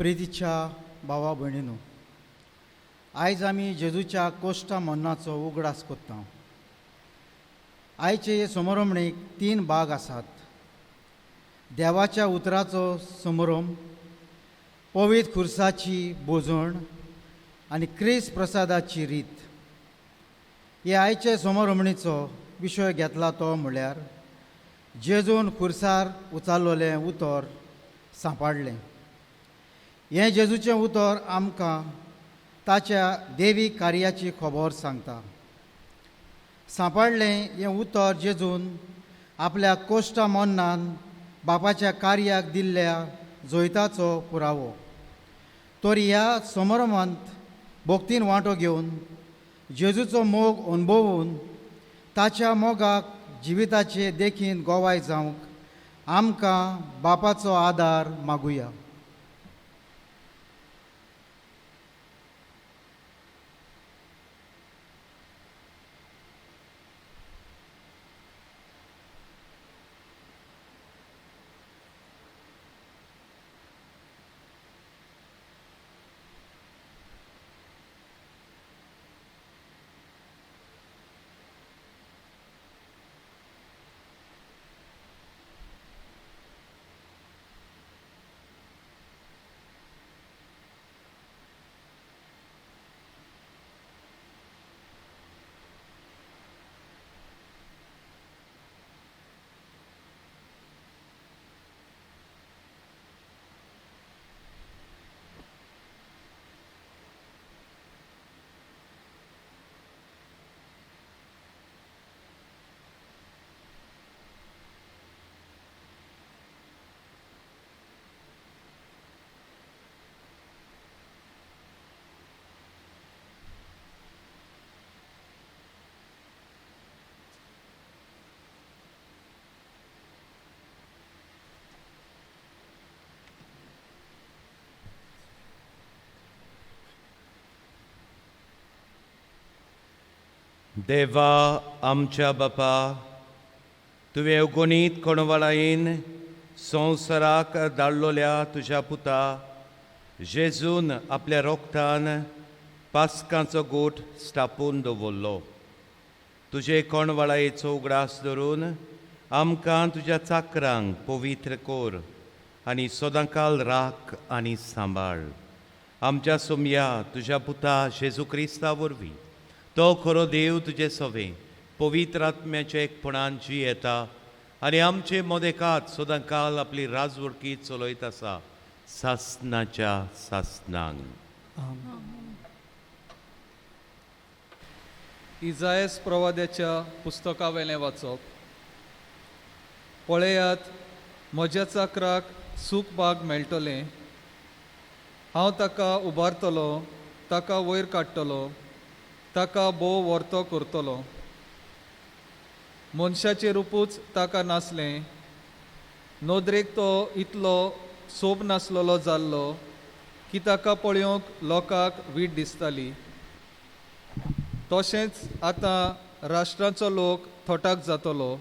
प्रितीच्या भावा भयणीनो, आयज आमी जेजूच्या कोश्टा मरणाचो उगडास करता. आयचे हे समारंभणेक तीन भाग आसात. देवाच्या उतराचो समारंभ, पवित्र खुर्साची बोजण आनी क्रिस्त प्रसादाची रीत. हे आयचे समारंभणेचो विशय घेतला तो म्हळ्यार जेजून खुर्सार उचारलेलें उतर सांपाडलें. हें जेजूचें उतर आमकां ताच्या देवी कार्याची खबर सांगता. सांपाडलें हें उतर जेजून आपल्या कोश्टा मरणान बापाच्या कार्याक दिल्ल्या जैताचो पुरावो. तर ह्या समारंभांत भक्तीन वांटो घेवन जेजूचो मोग अणभवून ताच्या मोगाक जिविताचे देखीन गोवाय जावंक आमकां बापाचो आदार मागुया. देवा आमच्या बापा, तुवें अगणीत कोणवाळायेन संवसाराक धाडलोल्या तुज्या पुता जेजून आपल्या रोगतान पास्कांचो गोठ स्थापून दवरलो. तुजे कोणवाळायेचो उगडास धरून आमकां तुज्या चाकरांक पवित्र कर आनी सदांकाल राख आनी सांबाळ. आमच्या सोमया तुज्या पुता जेजू क्रिस्ता वरवीं तो खरो देव तुजे सवे पवित्र आत्म्याच्या एकपणान जी येता आनी आमचे मदेकात सदांकाल आपली राजवडकी चलयत आसा सासनाच्या सासनांक. इजायस प्रवाद्याच्या पुस्तकावेलें वाचप. पळयात, म्हज्या चाकराक सूख बाग मेळटलें. हांव ताका उबारतलो, ताका वयर काडटलो, ताका भोव वर्तो करतलो. मनशाचें रुपूच ताका नासलें, नदरेक तो इतलो सोब नासलेलो जाल्लो की ताका पळोवंक लोकांक वीट दिसताली. तशेंच आतां राष्ट्रांचो लोक थोटाक जातलो,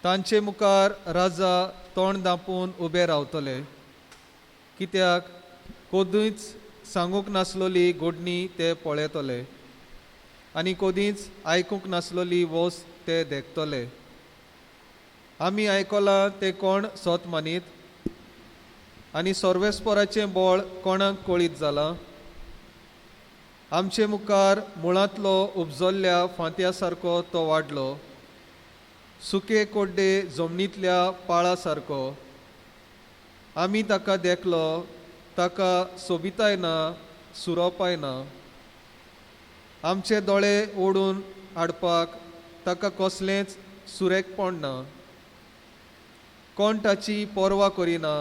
तांचे मुखार राजा तोंड दांपून उबे रावतले. कित्याक कोदूंच सांगूंक नासलोली गोडणी ते पळयतले आनी कोदींच आयकूंक नासलोली वस्त ते देखतले. आमी आयकलां तें कोण सत मानीत आनी सर्वेस्पराचें बळ कोणाक कळीत जालां? आमचे मुखार मुळांतलो उपजल्ल्या फांत्या सारको तो वाडलो, सुके कोड्डे जमनींतल्या पाळा सारको. आमी ताका देखलो, ताका सोबिताय ना, सुरोपाय ना. आमचे दोळे ओडून हाडपाक ताका कसलेंच सुरेकपण ना. कोण ताची पर्वा करिना,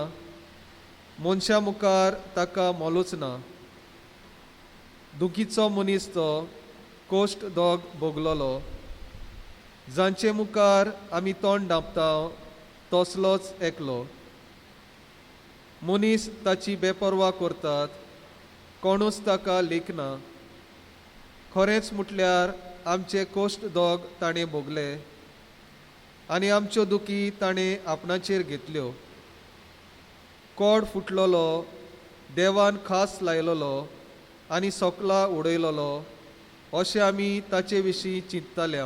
मनशां मुखार ताका मोलूच ना. दुखीचो मनीस तो, कोश्ट दोग भोगलोलो. जांचे मुखार आमी तोंड धांपता तसलोच एकलो. मनीस ताची बेपर्वा करतात, कोणूच ताका लेखना. खरेंच म्हटल्यार आमचे कोश्ट दोग ताणें भोगले आनी आमच्यो दुखी ताणें आपणाचेर घेतल्यो. कोड फुटलोलो, देवान खास लायलोलो आनी सोकला उडयलोलो अशें आमी ताचे विशीं चिंतताले.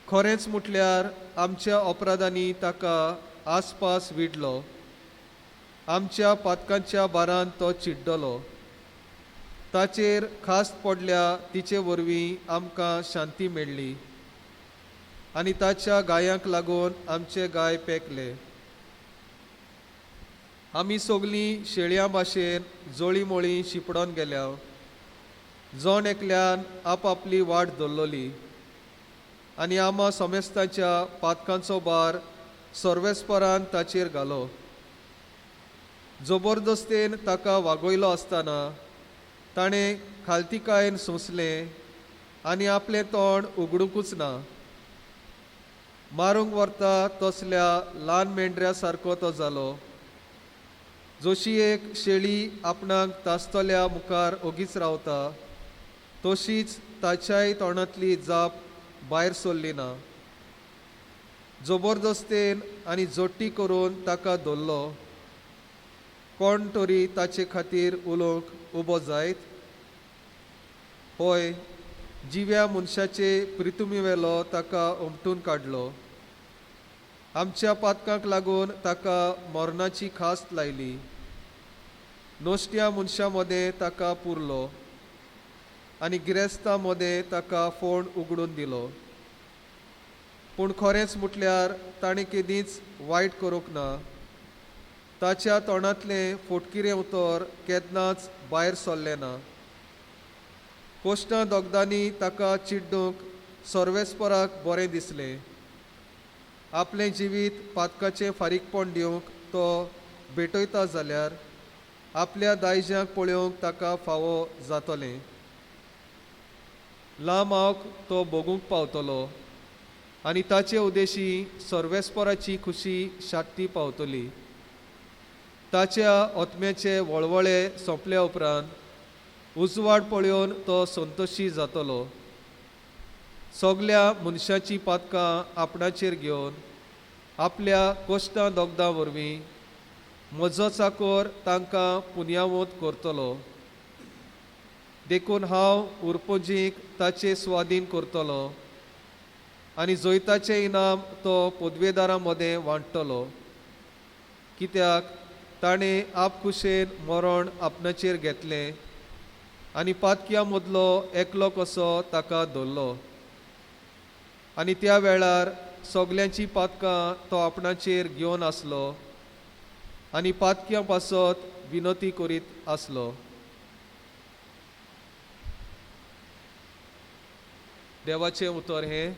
खरेंच म्हटल्यार आमच्या अपराधांनी ताका आसपास विडलो, आमच्या पातकांच्या बारान तो चिड्डलो. ताचेर खास पडल्या तिचे वरवीं आमकां शांती मेळ्ळी आनी ताच्या गायांक लागून आमचे गाय पेकले. आमी सगलीं शेळयां भाशेन जोळी मोळी शिपडोन गेल्या, जण एकल्यान आपआपली वाट धरलोली आनी आमा समेस्तांच्या पातकांचो भार सर्वेस्परान ताचेर घालो. जबरदस्तेन ताका वागयलो आसतना ताणें खालतिकायेन सोंसलें आनी आपलें तोंड उगडुंकूच ना. मारूंक व्हरता तसल्या ल्हान मेंढऱ्या सारको तो जालो, जशी एक शेळी आपणाक तासतल्या मुखार ओगीच रावता तशीच ताच्याय तोंडांतली जाप भायर सरली ना. जबरदस्तेन आनी जोट्टी करून ताका धरलो. कोण तरी ताचे खातीर उलोवंक उबो जायत? हय, जिव्या मनशाचे प्रितुमीवेलो ताका उमटून काडलो. आमच्या पातकांक लागून ताका मरणाची खास लायली. नश्ट्या मनशां मदें ताका पुरलो आनी गिरेस्तां मदें ताका फोंड उगडून दिलो. पूण खरेंच म्हटल्यार ताणें केदींच वायट करूंक ना. ताच्या तोंडांतलें फोटकिरें उतर केन्नाच भायर सरलें ना. कोश्टां दोगदांनी ताका चिड्डूंक सर्वेस्पराक बरें दिसलें. आपलें जिवीत पातकाचें फारीकपण दिवंक तो भेटयता जाल्यार आपल्या दायज्यांक पळोवंक ताका फावो जातलें. लांब आवक तो भोगूंक पावतलो आनी ताचे उदेशी सर्वेस्पराची खुशी शांती पावतली. ताच्या आत्म्याचे वळवळे सोंपल्या उपरांत उजवाड पळोवन तो संतोशी जातलो. सगल्या मनशाचीं पातकां आपणाचेर घेवन आपल्या कोश्टां दोगदां वरवीं म्हजो चाकोर तांकां पुनयावंत करतलो. देखून हांव उरपोजीक ताचे स्वाधीन करतलो आनी जैताचें इनाम तो पदवेदारां मदें वांट्टलो. कित्याक ताणें आपखुशेन मरण आपणाचेर घेतलें आनी पातक्यां मदलो एकलो कसो ताका धरलो. आनी त्या वेळार सगल्यांचीं पातकां तो आपणाचेर घेवन आसलो आनी पातक्यां पासत विनती करीत आसलो. देवाचें उतर हें.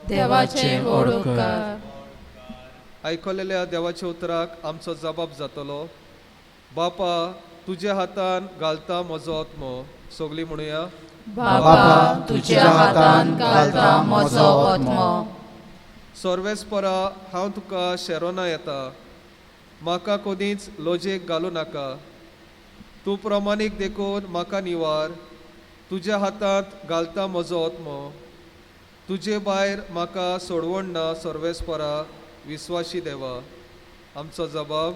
देवाचें व्हड उपकार. आयकलेल्या देवाच्या उतराक आमचो जबाब जातलो. बापा तुज्या हातान घालता म्हजो आत्मो. सगळीं म्हणुया. बाबा तुज्या हातान घालता म्हजो आत्मो. सर्वेस्परा हांव तुका शेरोना येता, म्हाका कदींच लजेक घालूं नाका. तूं प्रमाणीक देखून म्हाका निवार. तुज्या हातांत घालता म्हजो आत्मो. तुजे भायर म्हाका सोडवण ना सर्वेस्परा विस्वाशी देवा. आमचो जबाब.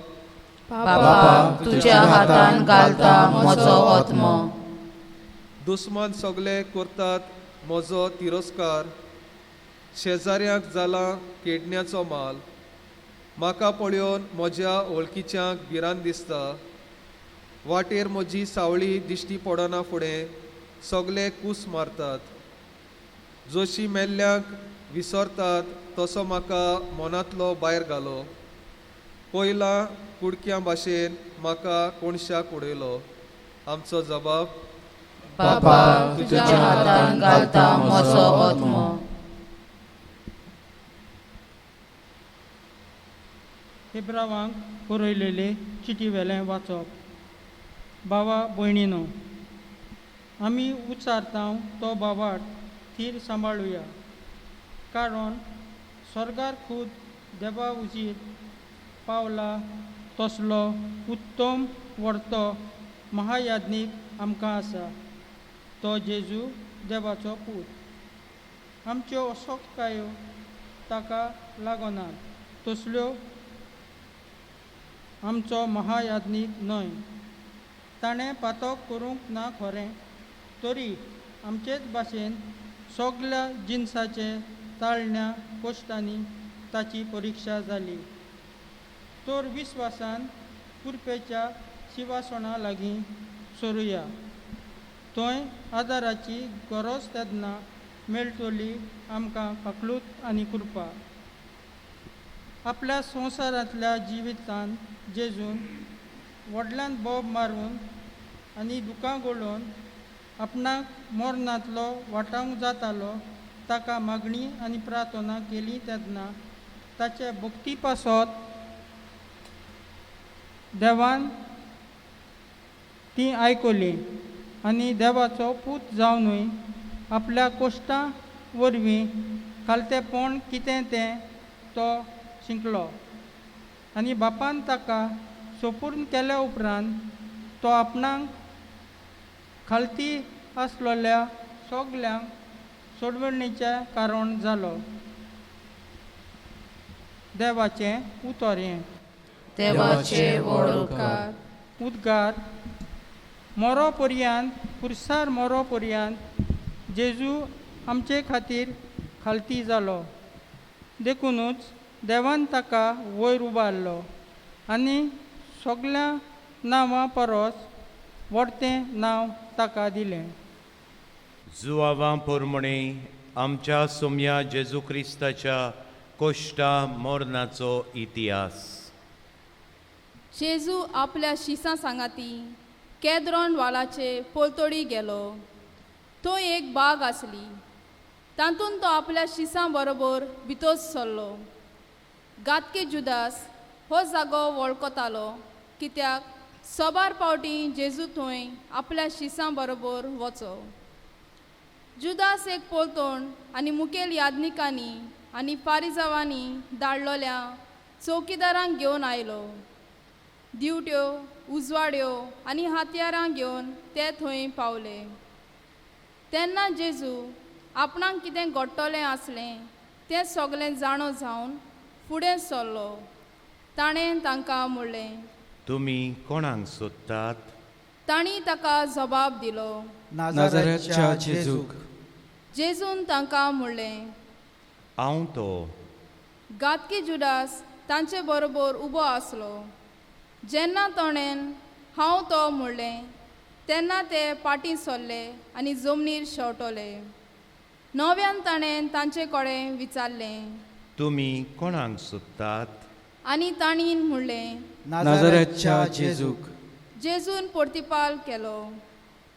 बाबा तुज्या हातान घालता म्हजो आत्मो. दुस्मान सगळे करतात म्हजो तिरस्कार. शेजाऱ्यांक जाला केडण्याचो माल. म्हाका पळोवन म्हज्या वळखीच्यांक भिरांत दिसता. वाटेर म्हजी सावळी दिश्टी पडना फुडें सगळे कूस मारतात. जशी मेल्ल्यांक विसरतात तसो म्हाका मनांतलो भायर घालो. पयला कुडक्यां भाशेन म्हाका कोणशाक उडयलो. आमचो जबाब. बाबा तुज्या हातान घालता म्हजो आत्मो. हेब्रावांक बरयलेले चिटी वेलें वाचप. भावा भयणीनो, आमी उच्चारता तो भावार्थ थीर सांबाळुया, कारण स्वर्गार खूद देवा उजीर पावला तसलो उत्तम व्हरतो महायाज्ञीक आमकां आसा, तो जेजू देवाचो पूत. आमच्यो असोकायो ताका लागनात तसल्यो आमचो महायाज्ञीक न्हय. ताणें पातक करूंक ना खरें, तरी आमचेच भाशेन सगल्या जिनसाचे ताळण्या कोश्टांनी ताची परिक्षा जाली. तर विस्वासान कुरपेच्या शिवासणा लागीं सरुया, थंय आदाराची गरज तेन्ना मेळटली आमकां काकलूत आनी कृपा. आपल्या संवसारांतल्या जिवितान जेजून व्हडल्यान बोब मारून आनी दुकां गळोवन आपणाक मरणांतलो वाटावंक जातालो ताका मागणी आनी प्रार्थना केली तेन्ना ताचे भक्ती पासत देवान ती आयकली आनी देवाचो पूत जावनूय आपल्या कोश्टां वरवीं खालतेपण कितें तें तो शिकलो आनी बापान ताका सोपूर्ण केल्या उपरांत तो आपणाक खालती आसलेल्या सगल्यांक सोडवणीचें कारण जालो. देवाचें उतर हें. देवाचे व्हड उपकार. उद्गार. मरो पर्यंत पुरसार मरो पर्यंत जेजू आमचे खातीर खालती जालो, देखुनूच देवान ताका वयर उबारलो आनी सगल्या नांवां परस व्हडतें नांव ताका दिलें. जुवावां पोरमणे आमच्या सोम्या जेजू क्रिस्ताच्या कोश्टा मरणाचो इतिहास. जेजू आपल्या शिसां सांगाती केद्रोन वालाचे पोलतोडी गेलो. थंय एक बाग आसली, तातूंत तो आपल्या शिसां बरोबर भितर सरलो. गातके जुदास हो जागो वळखतालो, कित्याक सोबार पावटी जेजू थंय आपल्या शिसां बरोबर वचो. जुदास एक पोलतोण आनी मुखेल याज्ञिकांनी आनी फारिजावांनी धाडलोल्या चौकीदारांक घेवन आयलो. दिवट्यो, उजवाड्यो आनी हातयारां घेवन ते थंय पावले. तेन्ना जेजू आपणाक कितें घडटलें आसलें तें सगलें जाणो जावन फुडें सरलो. ताणें तांकां म्हणलें, तुमी कोणाक सोदतात? तांणी ताका जबाब दिलो, नाजारेतच्या जेजूक. जेजून तांकां म्हणलें, हांव तो. गातकी जुदास तांचे बरोबर उबो आसलो. जेन्ना तोणेन हांव तो म्हणलें तेन्ना ते पाटी सरले आनी जमनीर शेंवटले. नव्यान ताणें तांचे कडेन विचारलें, तुमी कोणाक सोदतात? आनी तांणी म्हणलें, नाजारेतच्या जेजूक. जेजून प्रतिपाल केलो,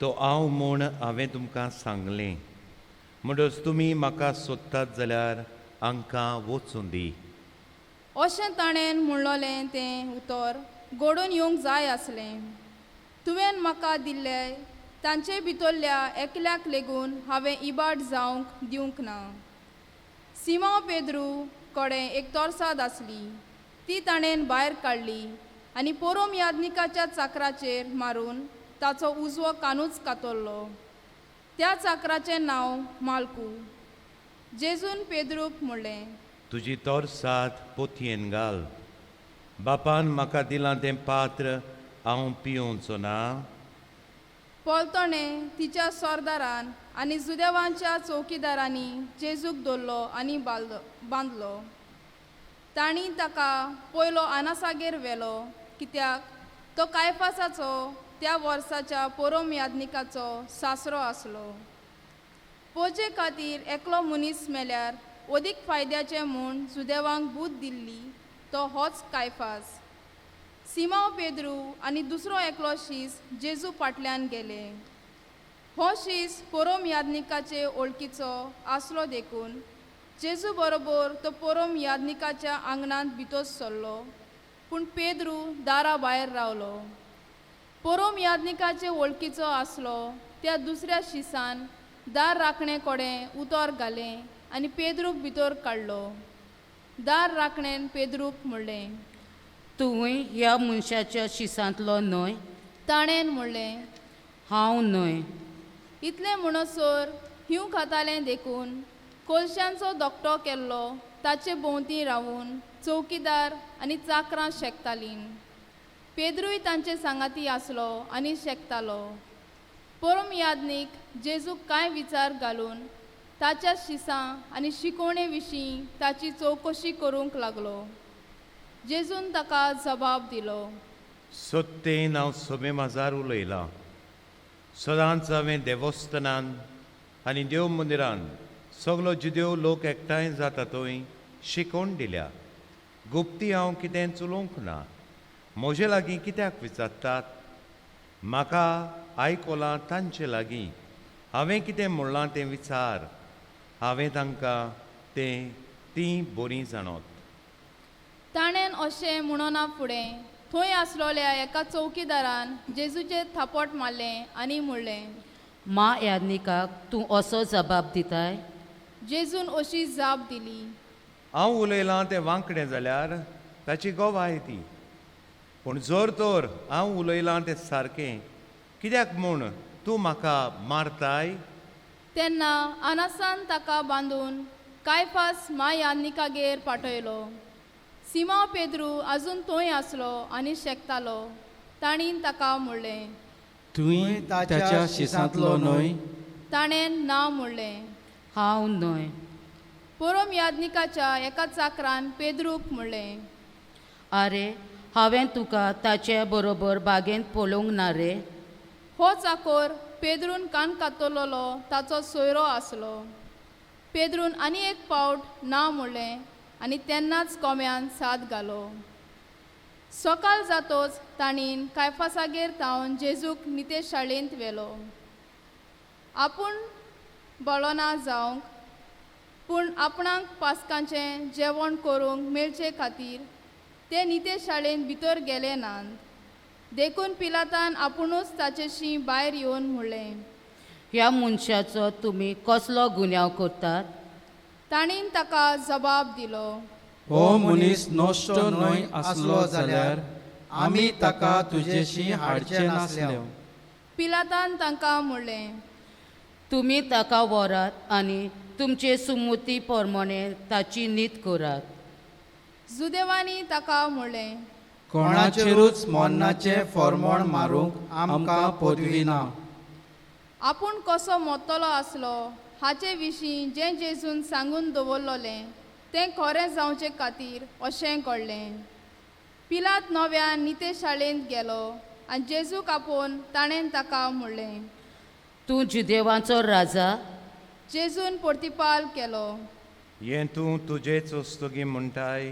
तो हांव म्हूण हांवें तुमकां सांगलें, म्हणटच तुमी म्हाका सोदतात जाल्यार हांकां वचूं दी. अशें ताणें म्हणलोलें तें उतर घडून येवंक जाय आसलें. तुवें म्हाका दिल्ले तांचे भितरल्या एकल्याक लेगून हांवें इबाड जावंक दिवंक ना. सिमांव पेद्रू कडेन एक तोरसाद आसली, ती ताणें भायर काडली आनी पोरोम याज्ञिकाच्या चाकराचेर मारून ताचो उजवो कानूच कातरलो. त्या चाकराचें नांव मालकू. जेजून पेद्रूक म्हणलें, तुजी तोरसाद पोतयेन घाल. बापान म्हाका दिलां तें पात्र हांव पिवचो ना? पोलतोणे तिच्या सरदारान आनी जुदेवांच्या चौकीदारांनी जेजूक दवरलो आनी बांदलो. तांणी ताका पयलो आनासागेर व्हेलो, कित्याक तो कायफासाचो त्या वर्साच्या पोरोम याज्ञिकाचो सासरो आसलो. पोजे खातीर एकलो मनीस मेल्यार अदीक फायद्याचें म्हूण जुदेवांक बूद दिल्ली तो होच कायफास. सिमांव पेद्रू आनी दुसरो एकलो शीस जेजू फाटल्यान गेले. हो शीस पोरोम याज्ञिकाचे ओळखीचो आसलो देखून जेजू बरोबर तो पोरोम याज्ञिकाच्या आंगणांत भितर सरलो, पूण पेद्रू दारा भायर रावलो. पोरोम याज्ञिकाचे वळखीचो आसलो त्या दुसऱ्या शिसान दार राखणे कडेन उतर घालें आनी पेद्रूक भितर काडलो. दार राखणेन पेद्रूक म्हणलें, तुवूय ह्या मनशाच्या शिसांतलो न्हय? ताणें म्हणलें, हांव न्हय. इतलें म्हणसर हिंव खातालें देखून कोलशांचो धकटो केल्लो ताचे भोंवती रावून चौकीदार आनी चाकरां शेकतालीं. पेद्रूय तांचे सांगाती आसलो आनी शेकतालो. परम याज्ञीक जेजूक कांय विचार घालून ताच्या शिसां आनी शिकवणे विशीं ताची चवकशी करूंक लागलो. जेजून ताका जबाब दिलो, सत्तेन हांव सभे माजार उलयलां. सदांच हांवें देवस्थानान आनी देव मंदिरान सगलो जुदेव लोक एकठांय जाता थंय शिकोवन दिल्या. गुप्ती हांव कितें चलोवंक ना. म्हजे लागीं कित्याक विचारतात? म्हाका आयकलां तांचे लागीं हांवें कितें म्हणलां तें विचार. हांवें तांकां तें तीं बरीं जाणत. ताणें अशें म्हणना फुडें थंय आसलोल्या एका चौकीदारान जेजूचेर थापट मारलें आनी म्हणलें, मा याज्ञिकाक तूं असो जबाब दिताय? जेजून अशी जाप दिली, हांव उलयलां तें वांकडें जाल्यार ताची गवाय ती, पूण जर तर हांव उलयलां तें सारकें कित्याक म्हूण तूं म्हाका मारताय? तेन्ना अनासान ताका बांदून कायफास मा याज्ञिकागेर पाठयलो. सिमांव पेद्रू आजून थंय आसलो आनी शेकतालो. तांणी ताका म्हणलें, तुवें ताच्या शिसांतलो न्हय? ताणें ना म्हणलें. हांव न्हय. परम याज्ञिकाच्या एका चाकरान पेद्रूक म्हणलें, आरे, हांवें तुका ताचे बरोबर बागेंत पळोवंक ना रे? हो चाकोर पेद्रून कान कातरलोलो ताचो सोयरो आसलो. पेद्रून आनी एक पावट ना म्हणलें आनी तेन्नाच कोम्यान साद घालो. सकाळ जातोच तांणी कायफासागेर तावन जेजूक निते शाळेंत व्हेलो. आपूण बळोना जावंक पूण आपणाक पास्कांचें जेवण करूंक मेळचे खातीर ते निते शाळेंत भितर गेले नात. देखून पिलातान आपुणूच ताचेशी भायर येवन म्हणलें, ह्या मनशाचो तुमी कसलो गुन्यांव करतात? तांणी ताका जबाब दिलो, हो मनीस नश्ट न्हय आसलो जाल्यार आमी ताका तुजेशी हाडचे नासले. पिलातान तांकां म्हणलें, तुमी ताका व्हरात आनी तुमचे सुमती प्रमाणे ताची नीत करात. जुदेवांनी ताका म्हणलें, कोणाचेरूच मरणाचें फॉर्मोण मारूंक आमकां पदवी ना. आपूण कसो मरतलो आसलो हाचे विशीं जें जेजून सांगून दवरलोलें तें खरें जावचे खातीर अशें घडलें. पिलात नव्यान निते शाळेंत गेलो आनी जेजूक आपोवन ताणें ताका म्हणलें, तूं जुदेवांचो राजा? जेजून प्रतिपाल केलो, हें तूं तुजेच वस्तुगी म्हणटाय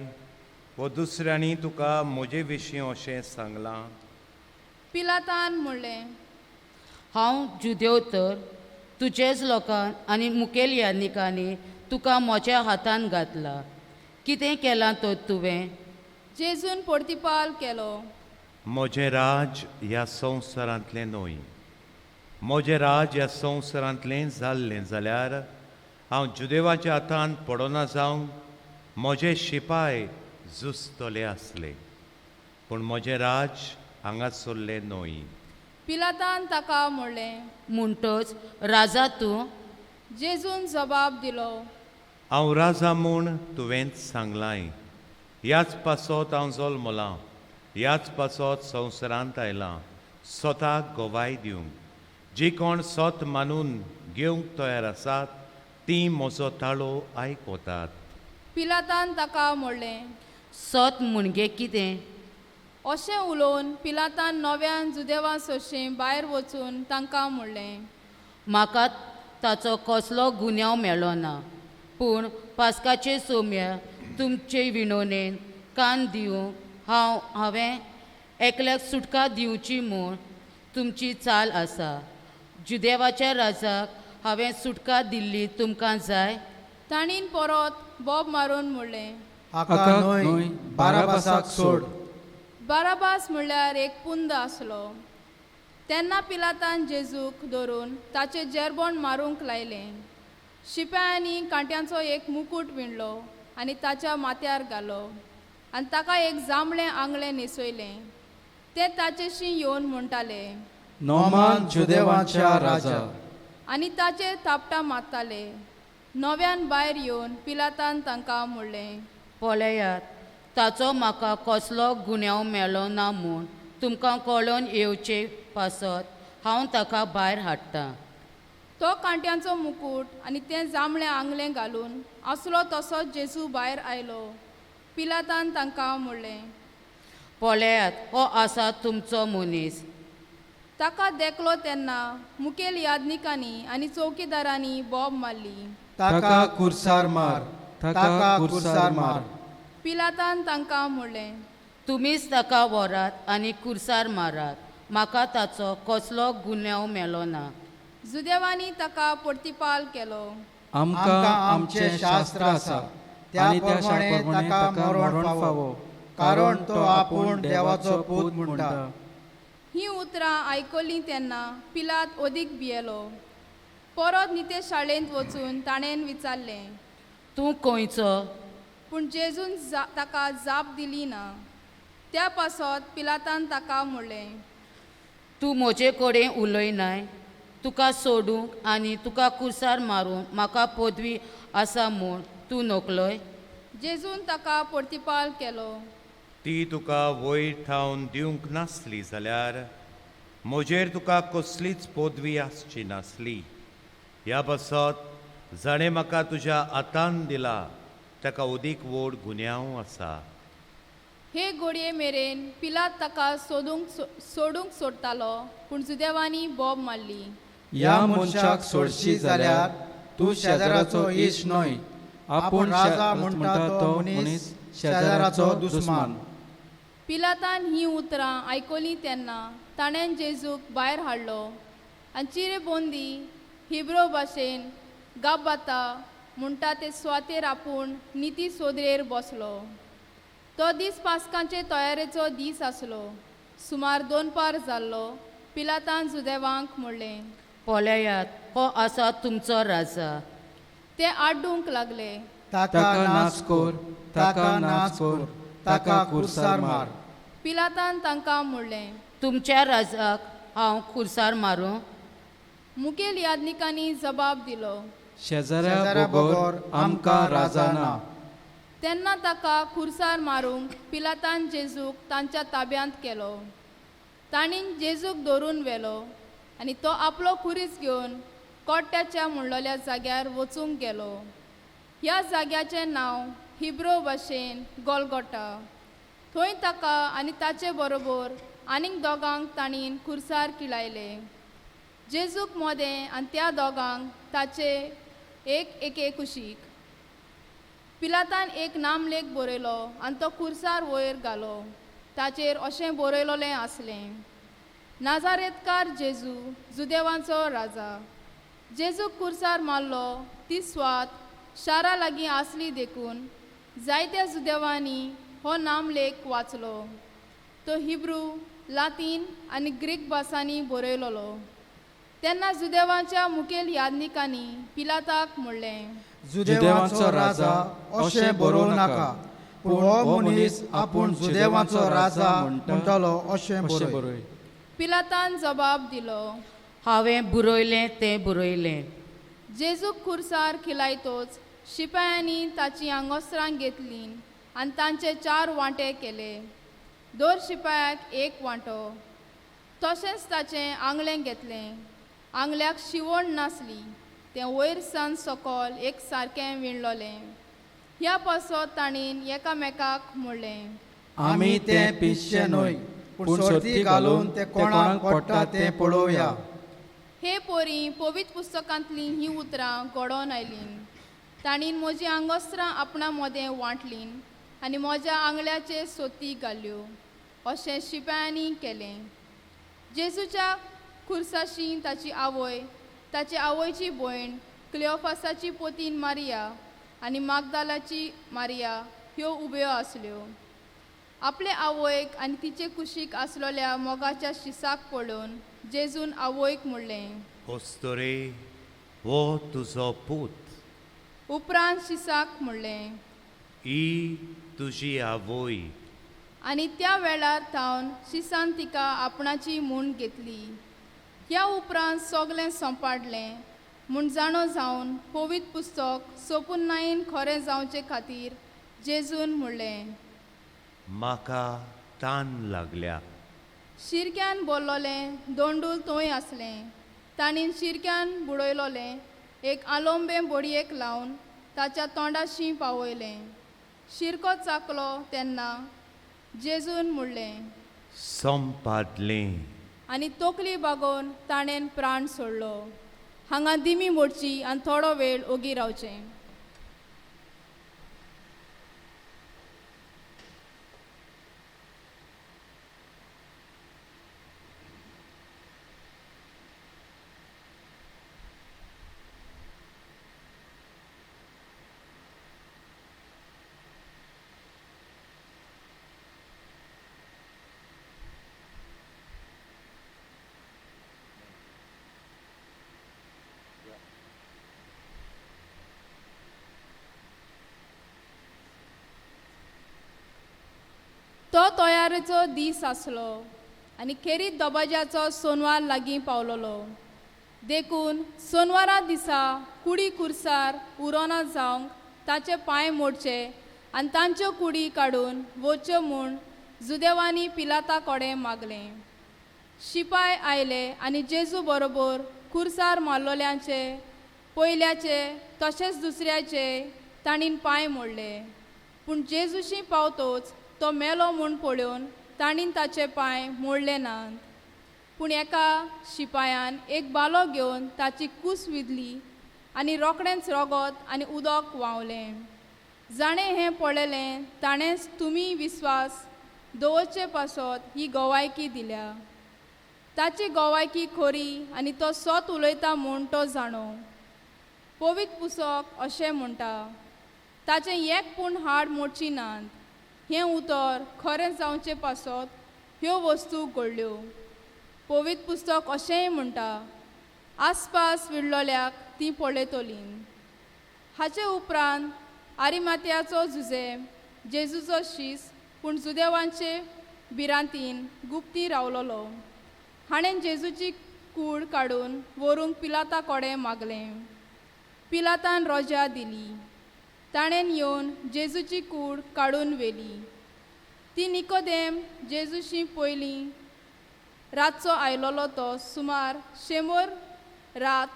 वो दुसऱ्यांनी तुका म्हजे विशीं अशें सांगलां? पिलातान म्हणलें, हांव जुदेव तर तुजेच लोकांक आनी मुखेल याज्ञिकांनी तुका म्हज्या हातान घातला. कितें केलां तर तुवें? जेजून प्रतिपाल केलो, म्हजें राज ह्या संवसारांतलें न्हय. म्हजें राज ह्या संवसारांतलें जाल्लें जाल्यार हांव जुदेवाच्या हातान पडना जावंक म्हजे शिपाय झुजतले आसले, पूण म्हजें राज हांगासरलें न्हय. पिलातान ताका म्हणलें, म्हणटच राजा तूं? जेजून जबाब दिलो, हांव राजा म्हूण तुवेंच सांगलाय. ह्याच पासत हांव जल्मलां, ह्याच पासत संवसारांत आयलां, स्वताक गवाय दिवंक. जी कोण सत मानून घेवंक तयार आसात तीं म्हजो ताळो आयकतात. पिलातान ताका म्हणलें, सत म्हणजे कितें? अशें उलोवन पिलातान नव्यान जुदेवा सरशीं भायर वचून तांकां म्हणलें, म्हाका ताचो कसलो गुन्यांव मेळ्ळो ना, पूण पास्काचे सोम्या तुमचे विनवणेन कान दिवंक हांवें एकल्याक सुटका दिवची म्हूण तुमची चाल आसा. जुदेवाच्या राजाक हांवें सुटका दिल्ली तुमकां जाय? तांणी परत बोब मारून म्हणलें, हाका न्हय, बाराबासाक सोड. बाराबास म्हणल्यार एक पुंद आसलो. तेन्ना पिलातान जेजूक धरून ताचें जेरबोण मारूंक लायलें. शिपायांनी कांट्यांचो एक मुकूट विणलो आनी ताच्या माथ्यार घालो आनी ताका एक जांबळें आंगळें न्हेसयलें. ते ताचेशी येवन म्हणटाले, नोमान जुदेवाच्या राजा. आनी ताचेर थापटां मारताले. नव्यान भायर येवन पिलातान तांकां म्हणलें, पळयात, ताचो म्हाका कसलो गुन्यांव मेळ्ळो ना म्हूण तुमकां कळोन येवचे पासत हांव ताका भायर हाडटा. तो कांट्यांचो मुकूट आनी तें जांबळें आंगलें घालून आसलो तसोच जेजू भायर आयलो. पिलातान तांकां म्हणलें, पळयात, हो आसा तुमचो मनीस. ताका देखलो तेन्ना मुखेल याज्ञिकांनी आनी चौकीदारांनी बोब मारली, ताका कुर्सार मार, ताका कुर्सार मार. पिलातान तांकां म्हणलें, तुमीच ताका व्हरात आनी कुर्सार मारात, म्हाका ताचो कसलो गुन्यांव मेलो ना. जुदेवांनी ताका प्रतिपाल केलो, आमकां आमचें शास्त्र आसा, त्या प्रमाणे ताका मरण फावो, कारण तो आपूण देवाचो पूत म्हणटा. ही उतरां आयकलीं तेन्ना पिलात अदीक भियेलो. परत निते शाळेंत वचून ताणें विचारलें, तूं खंयचो? पूण जेजून ताका जाप दिली ना. त्या पासत पिलातान ताका म्हणलें, तूं म्हजे कडेन उलयनाय? तुका सोडूंक आनी तुका कुर्सार मारूंक म्हाका पदवी आसा म्हूण तूं नकलोय? जेजून ताका प्रतिपाल केलो, ती तुका वयर थावन दिवंक नासली जाल्यार म्हजेर तुका कसलीच पदवी आसची नासली. ह्या पासत जाणें म्हाका तुज्या हातान दिला ताका अदीक व्हड गुन्यांव आसा. हे घडये मेरेन पिलात ताका सोडूंक सोडटालो, पूण जुदेवांनी बोब मारली, ह्या मनशाक सोडशी जाल्यार तूं शेजाराचो इश्ट न्हय, आपूण राजा म्हणटा तो मनीस शेजाराचो दुस्मान. पिलातान ही उतरां आयकलीं तेन्ना ताणें जेजूक भायर हाडलो आनी चिरेबोंदी हिब्रो भाशेन गाब्बाता म्हणटा ते सुवातेर आपूण निती सोदरेर बसलो. तो दीस पास्कांचे तयारेचो दीस आसलो. सुमार 2 पार जाल्लो. पिलातान जुदेवांक म्हणलें, पळयात, हो आसा तुमचो राजा. ते आड्डूंक लागले, ताका नाच कर, ताका नाच कर, ताका कुर्सार मार. पिलातान तांकां म्हणलें, तुमच्या राजाक हांव कुर्सार मारूं? मुखेल याज्ञिकांनी जबाब दिलो, शेजाऱ्या बगर आमकां राजा ना. तेन्ना ताका खुर्सार मारूंक पिलातान जेजूक तांच्या ताब्यांत केलो. तांणी जेजूक धरून व्हेलो आनी तो आपलो खुरीस घेवन कोट्याच्या म्हणलेल्या जाग्यार वचूंक गेलो. ह्या जाग्याचें नांव हिब्रो भाशेन गोलगोटा. थंय ताका आनी ताचे बरोबर आनीक दोगांक तांणी खुर्सार किळायले. जेजूक मदें आनी त्या दोगांक ताचे एक एके कुशीक. पिलातान एक नामलेख बरयलो आनी तो खुर्सार वयर घालो. ताचेर अशें बरयलोलें आसलें, नाजारेतकार जेजू, जुदेवांचो राजा. जेजूक कुर्सार मारलो ती सुवात शारा लागीं आसली देखून जायत्या जुदेवांनी हो नामलेख वाचलो. तो हिब्रू, लातीन आनी ग्रीक भासांनी बरयलोलो. तेन्ना जुदेवांच्या मुखेल याज्ञिकांनी पिलाताक म्हणलें, जुदेवांचो राजा अशें बरोवं नाका, पूण हो मनीस आपूण जुदेवांचो राजा म्हणटालो अशें बरय. पिलातान जबाब दिलो, हांवें बरयलें तें बरयलें. जेजूक खुर्सार खिलायतोच शिपायांनी ताचीं आंगोस्त्रां घेतलीं आनी तांचे 4 वांटे केले. दर शिपायाक 1 वांटो. तशेंच ताचें आंगलें घेतलें. आंगल्याक शिवण नासली, तें वयर सान सकल एक सारकें विणलोलें. ह्या पासत तांणी एकामेकाक म्हणलें, आमी तें पिसचें न्हय, पूण सर्ती घालून तें कोणाक पडटा तें पळोवया. हे पोरी पवित्र पुस्तकांतलीं हीं उतरां घडोवन आयलीं. तांणी म्हजीं आंगोस्त्रां आपणा मदें वांटलीं आनी म्हज्या आंगल्याचेर सोती घाल्यो. अशें शिपायांनी केलें. जेजूच्या खुर्साशी ताची आवय, ताचे आवयची भयण क्लियोफासाची पोतीन मारिया आनी मागदालाची मारिया ह्यो उब्यो आसल्यो. आपले आवयक आनी तिचे कुशीक आसलेल्या मोगाच्या शिसाक पळोवन जेजून आवयक म्हणलें, अस्तुरे, हो तुजो पूत. उपरांत शिसाक म्हणलें, ही तुजी आवय. आनी त्या वेळार थावन शिसान तिका आपणाची म्हूण घेतली. ह्या उपरांत सगळें सोंपाडलें म्हूण जाणो जावन पवित्र पुस्तक सोपुन्नायन खरें जावचे खातीर जेजून म्हणलें, म्हाका तान लागल्या. शिरक्यान बोल्लोलें दोंडूल थंय आसलें. तांणी शिरक्यान बुडयलोलें एक आलोंबें बडयेक लावन ताच्या तोंडाशी पावयलें. शिरको चाकलो तेन्ना जेजून म्हणलें, संपादलें. आनी तकली बागोवन ताणें प्राण सोडलो. हांगा दिमी मोडची आनी थोडो वेळ ओगी रावचें. तो तयारेचो दीस आसलो आनी खेरीत दबाज्याचो सोनवार लागीं पावलोलो. देखून सोनवारा दिसा कुडी कुर्सार उरोना जावंक ताचे पांय मोडचे आनी तांच्यो कुडी काडून वच्यो म्हूण जुदेवांनी पिलाता कडेन मागलें. शिपाय आयले आनी जेजू बरोबर कुर्सार मारलोल्यांचे पयल्याचे तशेंच दुसऱ्याचे तांणी पांय मोडले. पूण जेजूशी पावतोच तो मेलो म्हूण पळोवन तांणी ताचे पांय मोडले नात. पूण एका शिपायान एक बालो घेवन ताची कूस विधली आनी रोखडेंच रगत आनी उदक व्हांवलें. जाणें हें पळयलें ताणेंच तुमी विस्वास दवरचे पासत ही गवायकी दिल्या. ताची गवायकी खरी आनी तो सत उलयता म्हूण तो जाणो. पवित्र पुस्तक अशें म्हणटा, ताचें एक पूण हाड मोडची नात. हें उतर खरें जावचे पासत ह्यो वस्तू घडल्यो. पवित्र पुस्तक अशेंय म्हणटा, आसपास विडलोल्याक ती पळयतली. हाचे उपरांत आरिमात्याचो जुजे जेजूचो शीस पूण जुदेवांचे भिरांतीन गुप्ती रावलोलो. हाणें जेजूची कूड काडून व्हरूंक पिलाता कडेन मागलें. पिलातान रोजा दिली. ताणें येवन जेजूची कूड काडून व्हेली. ती निकोदेम जेजूशी पयलीं रातचो आयलोलो तो सुमार 100 रात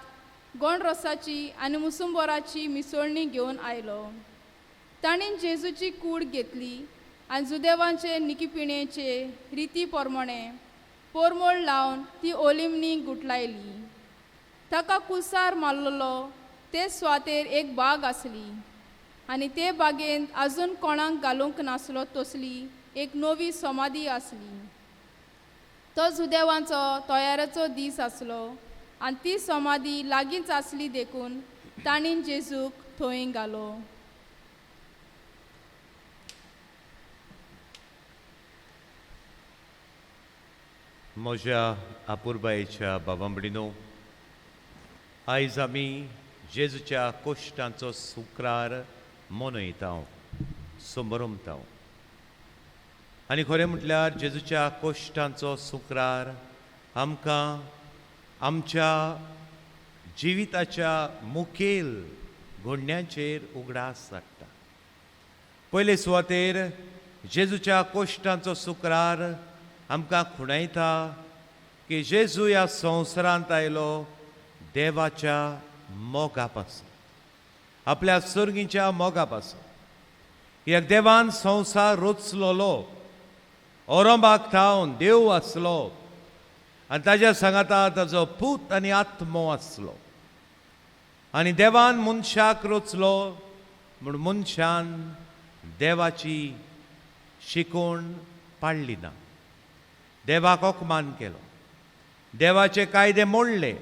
गोंडरोसाची आनी मुसुंबोराची मिसळणी घेवन आयलो. ताणें जेजूची कूड घेतली आनी जुदेवांचे निकीपिणेचे रिती प्रमाणे पोरमोळ लावन ती ओलिमनी गुटलायली. ताका कुसार मारलेलो ते सुवातेर एक बाग आसली आनी ते बागेंत आजून कोणाक घालूंक नासलो तसली एक नवी समाधी आसली. तो जुदेवांचो तयारेचो दीस आसलो आनी ती समाधी लागींच आसली देखून तांणी जेजूक थंय घालो. म्हज्या आपुरबायेच्या बाबा भयणीनो, आयज आमी जेजूच्या कोश्टांचो सुक्रार मनयता, समरमता. आनी खरें म्हटल्यार जेजूच्या कोश्टांचो सुक्रार आमकां आमच्या जिविताच्या मुखेल घडण्यांचेर उगडास हाडटा. पयले सुवातेर जेजूच्या कोश्टांचो सुक्रार आमकां खुणायता की जेजू ह्या संवसारांत आयलो देवाच्या मोगा पासून, आपल्या सर्गीच्या मोगा पासून. एक देवान संवसार रचलोलो, औरंबाक थावन देव आसलो आनी ताज्या सांगाता ताजो पूत आनी आत्मो आसलो. आनी देवान मनशाक रचलो म्हूण मनशान देवाची शिकवण पाडली ना, देवाक अपमान केलो, देवाचे कायदे मोडले,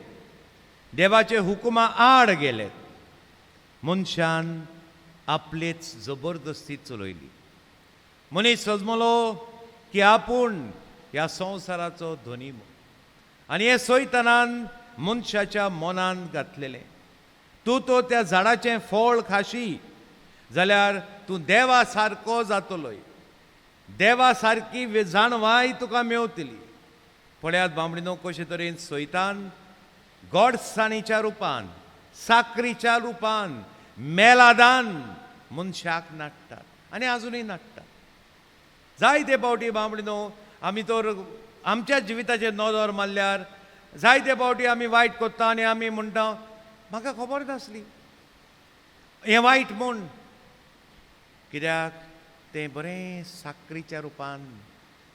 देवाचे हुकुमा आड गेले. मनशान आपलेच जबरदस्ती चलयली. मनीस सजमलो की आपूण ह्या संवसाराचो धनी म्हूण, आनी हें सैतानान मनशाच्या मनान घातलेलें. तूं तो त्या झाडाचें फळ खाशी जाल्यार तूं देवा सारको जातलोय, देवा सारकी जाणवाय तुका मेवतली. पळयात बामणीनो, कशे तरेन सैतान गोडसाणीच्या रुपान, साकरीच्या रुपान, मेलादान मनशाक नाडटात आनी आजुनूय नाडटात. जायते फावटी बामणीनो आमी तर आमच्या जिविताचेर नदर मारल्यार जायते फावटी आमी वायट करता आनी आमी म्हणटा म्हाका खबर नासली हें वायट म्हूण. कित्याक तें बरें साकरीच्या रुपान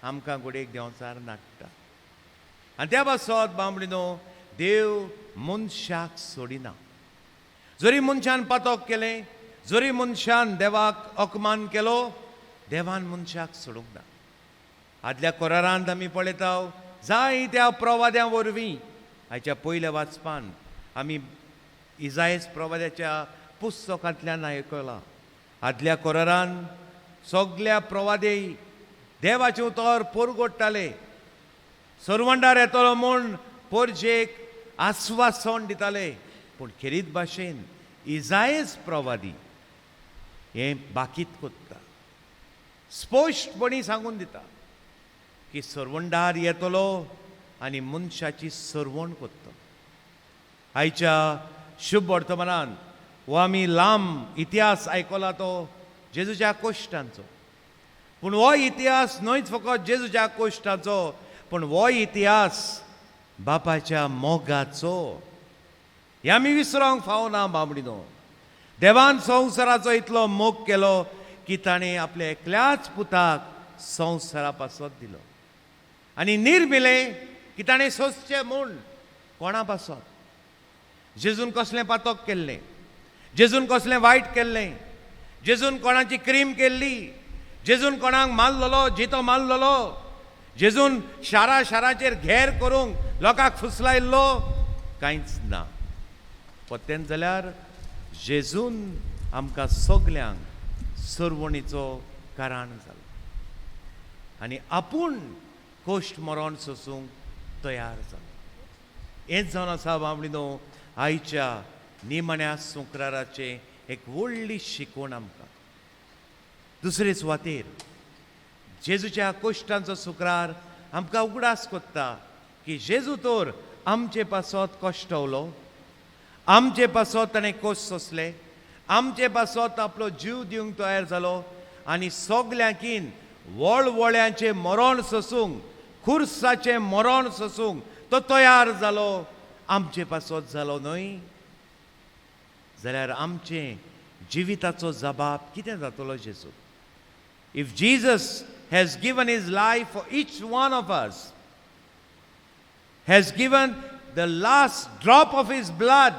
आमकां घडयेक देंवचार नाडटा. आनी त्या पासत बामडिनो देव मनशाक सोडिना. जरी मनशान पातक केलें, जरी मनशान देवाक अपमान केलो, देवान मनशाक सोडूंक ना. आदल्या कोरारांत आमी पळयता जायत्या प्रवाद्यां वरवीं आयच्या पयल्या वाचपान आमी इजायस प्रवाद्याच्या पुस्तकांतल्यान आयकलां. आदल्या कोरारान सगल्या प्रवादे देवाचें उतर पोरगोडटाले, सरवंडार येतलो म्हूण पोरजेक आस्वासन दिताले. पूण खेरीत भाशेन इजायस प्रवादी हें बाकीत कोत्ता, स्पश्टपणी सांगून दिता की सरवंडार येतलो आनी मनशाची सरवण कोत्तलो. आयच्या शुभ वर्तमानान हो आमी लांब इतिहास आयकला तो जेजूच्या कोश्टांचो. पूण हो इतिहास न्हयच फकत जेजूच्या कोश्टाचो, पूण हो इतिहास बापाच्या मोगाचो. हें आमी विसरोंक फावना बाबडिनो. देवान संवसाराचो इतलो मोग केलो की ताणें आपल्या एकल्याच पुताक संवसारा पासत दिलो आनी निर्मिलें की ताणें सोंसचें म्हूण. कोणा पासत? जेजून कसलें पातक केल्लें, जेजून कसलें वायट केल्लें, जेजून कोणाची क्रीम केल्ली, जेजून कोणाक मारलेलो, जितो मारलेलो, जेजून शारा शाराचेर घेर करूंक लोकांक फुसलायल्लो, कांयच ना. पत्तेन जाल्यार जेजून आमकां सगल्यांक सरवणीचो कारण जालो आनी आपूण कोश्ट मरण सोसूंक तयार जालो. हेंच जावन आसा बाबडिनो आयच्या निमण्या सुक्राराचें एक व्हडली शिकवण आमकां. दुसरे सुवातेर जेजूच्या कोश्टांचो सुक्रार आमकां उगडास कोत्ता की जेजू तर आमचे पासत कश्टवलो, आमचे पासत ताणें कोश सोंसले, आमचे पासत आपलो जीव दिवंक तयार जालो आनी सगल्यांकीन वळवळ्यांचें मरण सोसूंक, खुर्साचें मरण सोसूंक तो तयार जालो. आमचे पासत जालो न्हय जाल्यार आमचें जिविताचो जबाब कितें जातलो जेजू? If Jesus has given his life for each one of us, has given the last drop of his blood,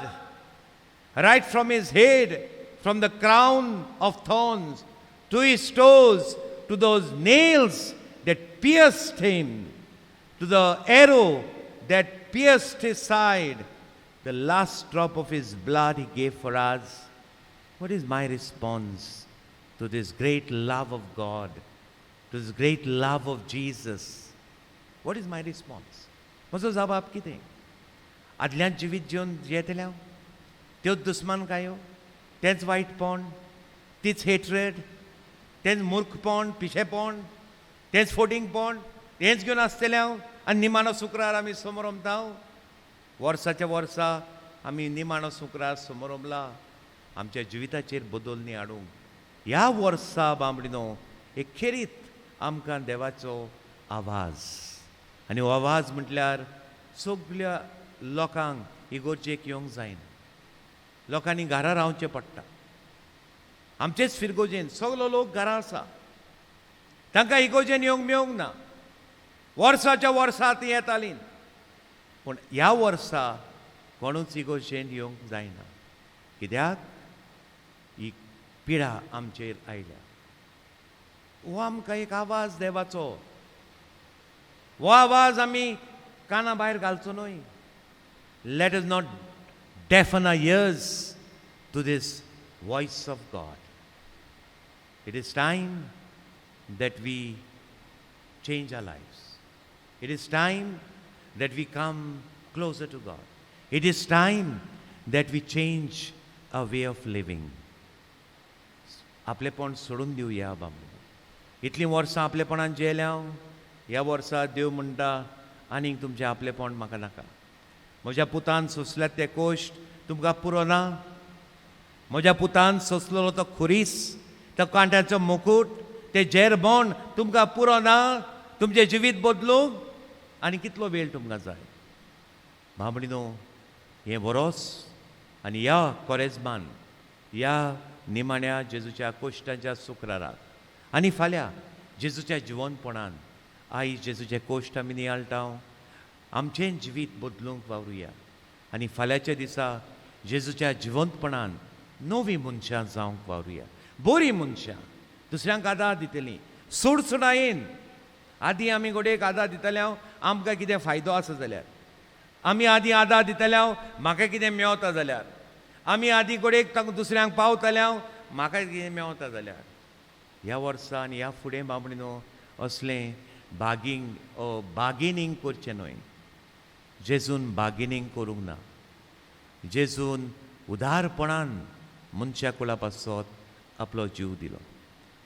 right from his head, from the crown of thorns, to his toes, to those nails that pierced him, to the arrow that pierced his side, the last drop of his blood he gave for us. What is my response to this great love of God, to this great love of Jesus? What is my response? म्हजो जबाब कितें? आदल्यान जिवीत जिवन जियेतलें हांव, त्योच दुस्मानकायो, तेंच वायटपण, तीच hatred, तेंच मूर्खपण, पिशेपण, तेंच फोटिंगपण, तेंच घेवन आसतलें हांव आनी निमाणो शुक्रार आमी समरमता. वर्साच्या वर्सा आमी निमाणो शुक्रार समरमला आमच्या जिविताचेर बदलणी हाडूंक. ह्या वर्सा बामडिनो एक खेरीत आमकां देवाचो आवाज, आनी हो आवाज म्हटल्यार सगल्या लोकांक इगोर्जेक येवंक जायना, लोकांनी घरा रावचें पडटा. आमचेच फिरगोजेन सगलो लोक घरा आसा, तांकां इगोर्जेन येवंक मेळूंक ना. वर्साच्या वर्सा ती येताली, पूण ह्या वर्सा कोणूच इगोर्जेन येवंक जायना. कित्याक? ही पिडा आमचेर आयल्या. हो आमकां एक आवाज देवाचो, हो आवाज आमी काना भायर घालचो न्हय. Let us not deafen our ears to this voice of God. It is time that we change our lives. It is time that we come closer to God. It is time that we change our way of living. आपलेपण सोडून दिवया बाबू. इतलीं वर्सां आपलेपणान जेल्या हांव, ह्या वर्सा देव म्हणटा आनीक तुमचें आपलेपण म्हाका नाका. म्हज्या पुतान सोंसल्यात ते कोश्ट तुमकां पुरो ना. म्हज्या पुतान सोंसलेलो तो खुरीस, तो कांट्याचो मुकूट, ते जेरबोण तुमकां पुरो ना तुमचें जिवीत बदलूंक. आनी कितलो वेळ तुमकां जाय? भावणीनो, हें वरोस आनी ह्या कोरेजमान ह्या निमाण्या जेजूच्या कोश्टाच्या शुक्राराक आनी फाल्यां जेजूच्या जिवनपणान आयज जेजूचे कोश्ट आमी नियाळटा, आमचें जिवीत बदलूंक वावरुया आनी फाल्यांच्या दिसा जेजूच्या जिवंतपणान नवीं मनशां जावंक वावरुया, बरीं मनशां, दुसऱ्यांक आदार दितलीं सोडसोडायेन. आदीं आमी घडयेक आदार दितले हांव आमकां कितें फायदो आसा जाल्यार, आमी आदीं आदार दितले हांव म्हाका कितें मेवता जाल्यार, आमी आदीं घडयेक तांकां दुसऱ्यांक पावतले हांव म्हाका कितें मेवता जाल्यार. ह्या वर्सा आनी ह्या फुडें बाबडी न्हू असलें बागींग बार्गेनींग करचें न्हय. जेजून बार्गेनींग करूंक ना, जेजून उदारपणान मनशा कुळा पासत आपलो जीव दिलो,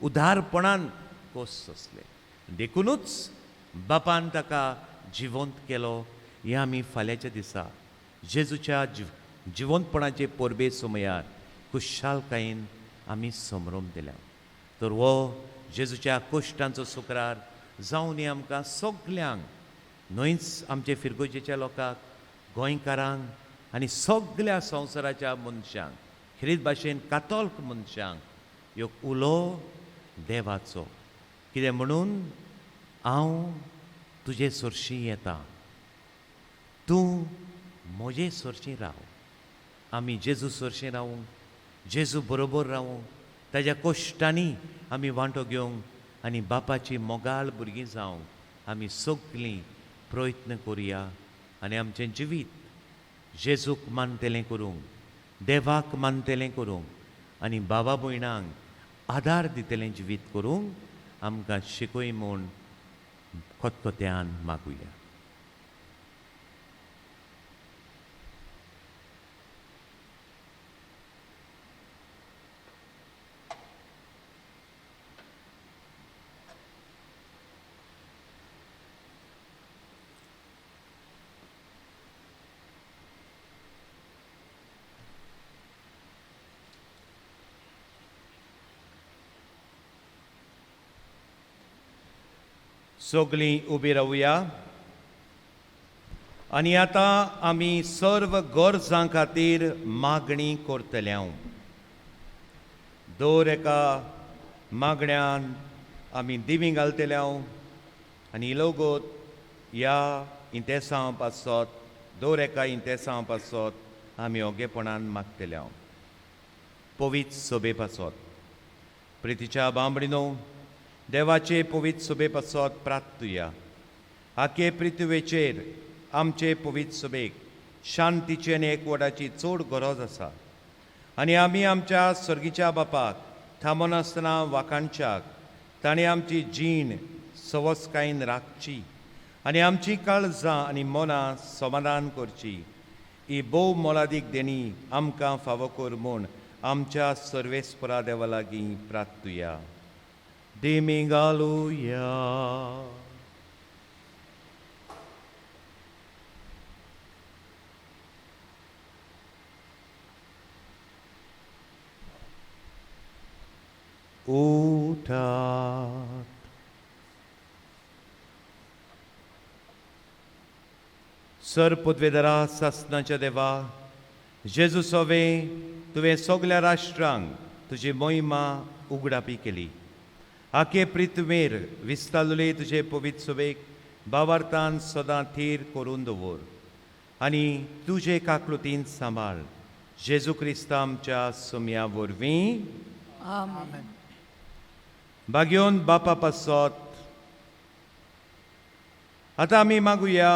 उदारपणान कोस सोंसले, देखुनूच बापान ताका जिवंत केलो. हें आमी फाल्यांच्या दिसा जेजूच्या जिवंतपणाचे परबे समयार खुशालकायेन आमी समरोम दिल्या. तर हो जेजूच्या कोश्टांचो शुक्रार जावनी आमकां सगल्यांक, न्हयच आमचे फिरगोजेच्या लोकांक, गोंयकारांक आनी सगल्या संवसाराच्या मनशांक, खेरीत भाशेन कातोल्क मनशांक एक उलो देवाचो. कितें म्हणून? हांव तुजे सरशीं येता, तूं म्हजे सरशीं राव. आमी जेजू सरशीं रावूंक, जेजू बरोबर रावूंक, ताज्या कोश्टांनी आमी वांटो घेवंक आनी बापाची मोगाळ भुरगीं जावंक आमी सगलीं प्रयत्न करुया आनी आमचें जिवीत जेजूक मानतलें करूंक, देवाक मानतलें करूंक आनी बाबा भयणांक आदार दितलें जिवीत करूंक आमकां शिकय म्हूण खतखत्यान मागुया. सगळीं उबी रावया आनी आतां आमी सर्व गरजां खातीर मागणी करतले. हांव दर एका मागण्यान आमी दिमी घालतले हांव आनी इलोगोत ह्या इंतेसांव पासत, दर एका इंतेसांव पासत आमी ओगेपणान मागतले. हांव पवित्र सभे पासत, प्रितीच्या बांबडीनो देवाचे पवित्र सभे पासत प्रार्थुया. आखे पृथ्वेचेर आमचे पवित्र सभेक शांतीची आनी एकवटाची चड गरज आसा आनी आमी आमच्या सर्गीच्या बापाक थांबनासतना वाखाणच्याक ताणें आमची जीण सवसकायेन राखची आनी आमची काळजां आनी मनां समाधान करची. ही भोव मोलादीक देणी आमकां फावो कर म्हूण आमच्या सर्वेस्परा देवा लागीं प्रार्थुया. दिमी घालुया. उठात. सर पदवेदारा सासनाच्या देवा जेजू सोवे, तुवें सगल्या राष्ट्रांक तुजी मोहिमा उगडापी केली. आखे पृथ्वेर विस्तारले तुजे पवित्र सभेक बावार्थान सदां थीर करून दवर आनी तुजे काकलुतीन सांबाळ. जेजू क्रिस्ता आमच्या सोम्या वरवीं. आमेन. बागेवन बापा पासत आतां आमी मागुया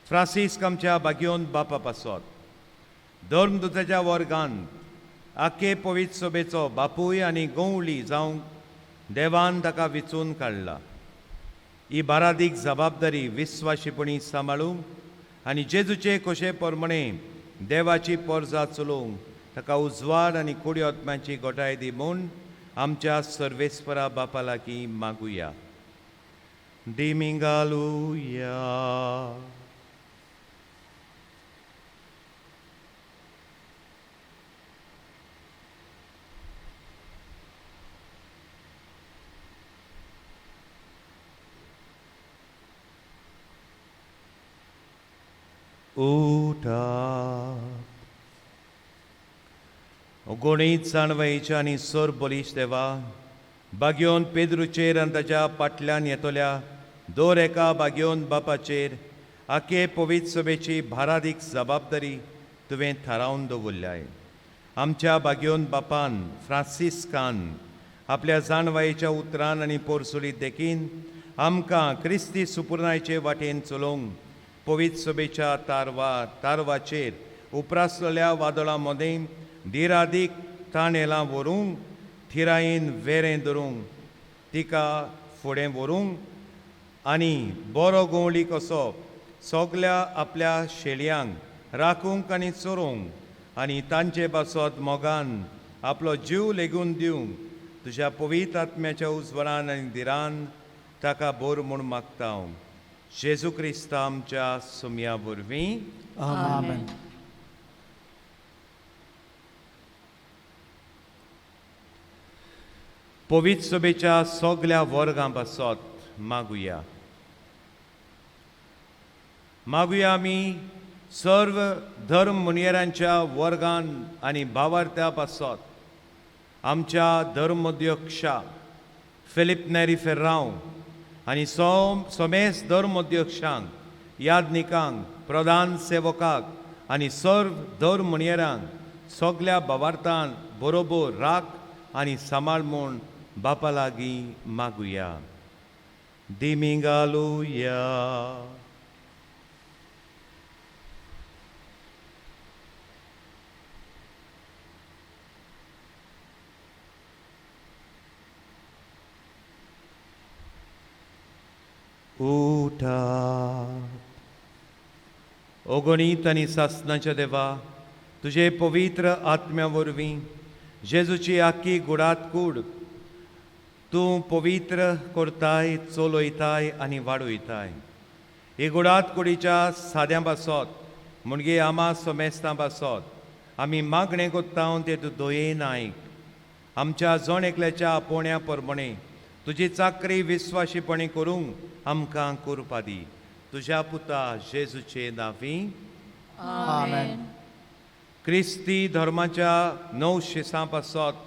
फ्रांसीस्क आमच्या बागेवन बापा पासत, धर्मदुताच्या वर्गान आखे पवित्र सभेचो बापूय आनी गवळी जावंक देवान ताका विचून काडला. ही बारादीक जबाबदारी विस्वाशीपणी सांबाळूंक आनी जेजूचे खोशे प्रमाणे देवाची पोरजा चलोवंक ताका उजवाड आनी कोडी आत्म्याची गोठाय दी म्हूण आमच्या सर्वेस्परा बापा लागीं मागुया. दिमी घालुया. उठा. गोणीत जाणवयच्या आनी सर बलिश देवा, बागयोन पेद्रूचेर आनी ताच्या पाटल्यान येतल्या दर एका बागयोन बापाचेर आखे पवित्र सभेची भारादीक जबाबदारी तुवें थारावन दवरल्याय. आमच्या बागयोन बापान फ्रांसिस्कान आपल्या जाणवायेच्या उतरान आनी पोरसुलीत देखीन आमकां क्रिस्ती सुपुर्नायचे वाटेन चलोवंक पवित्र सभेच्या तारवाचेर उप्रासलेल्या वादळां मदें दिरादीक ताणेलां व्हरूंक थिरायेन वेरें धरूंक तिका फुडें व्हरूंक आनी बरो गवळी कसो सगल्या आपल्या शेळयांक राखूंक आनी चरोवंक आनी तांचे पासत मोगान आपलो जीव लेगून दिवंक तुज्या पवित्र आत्म्याच्या उजवाडान आनी धिरान ताका बोर म्हूण मागता हांव, जेजू क्रिस्ता आमच्या सुमया वरवीं. आमेन. पवित्र सभेच्या सगल्या वर्गां पासत मागुया. मागुया आमी सर्व धर्म मुनयरांच्या वर्गान आनी भावार्थ्या पासत, आमच्या धर्मोध्यक्षा फिलीप नेरी फेर्रांव आनी समेस्त धर्मोध्यक्षांक, यादनिकांक, प्रधान सेवकाक आनी सर्व धर्म मुनयरांक सगल्या भावार्थान बरोबर राख आनी सांबाळ म्हूण बापा लागीं मागुया. दिमिंगालुया. उठात. अगणीत आनी सासनाच्या देवा, तुजे पवित्र आत्म्या वरवीं जेजूची आख्खी गुडात कूड तूं पवित्र करताय, चलयताय आनी वाडयताय. ही गुडात कुडीच्या साद्यां पासत म्हणजे आमा समेस्तां पासत आमी मागणें कोत्ता तें तूं दयेन आयक. आमच्या जण एकल्याच्या आपोवण्या परमणें तुजी चाकरी विस्वाशीपणी करूंक आमकां कुरपा दी. तुज्या पुता जेजूचे नांवी. आमेन. क्रिस्ती धर्माच्या णव शिसां पासत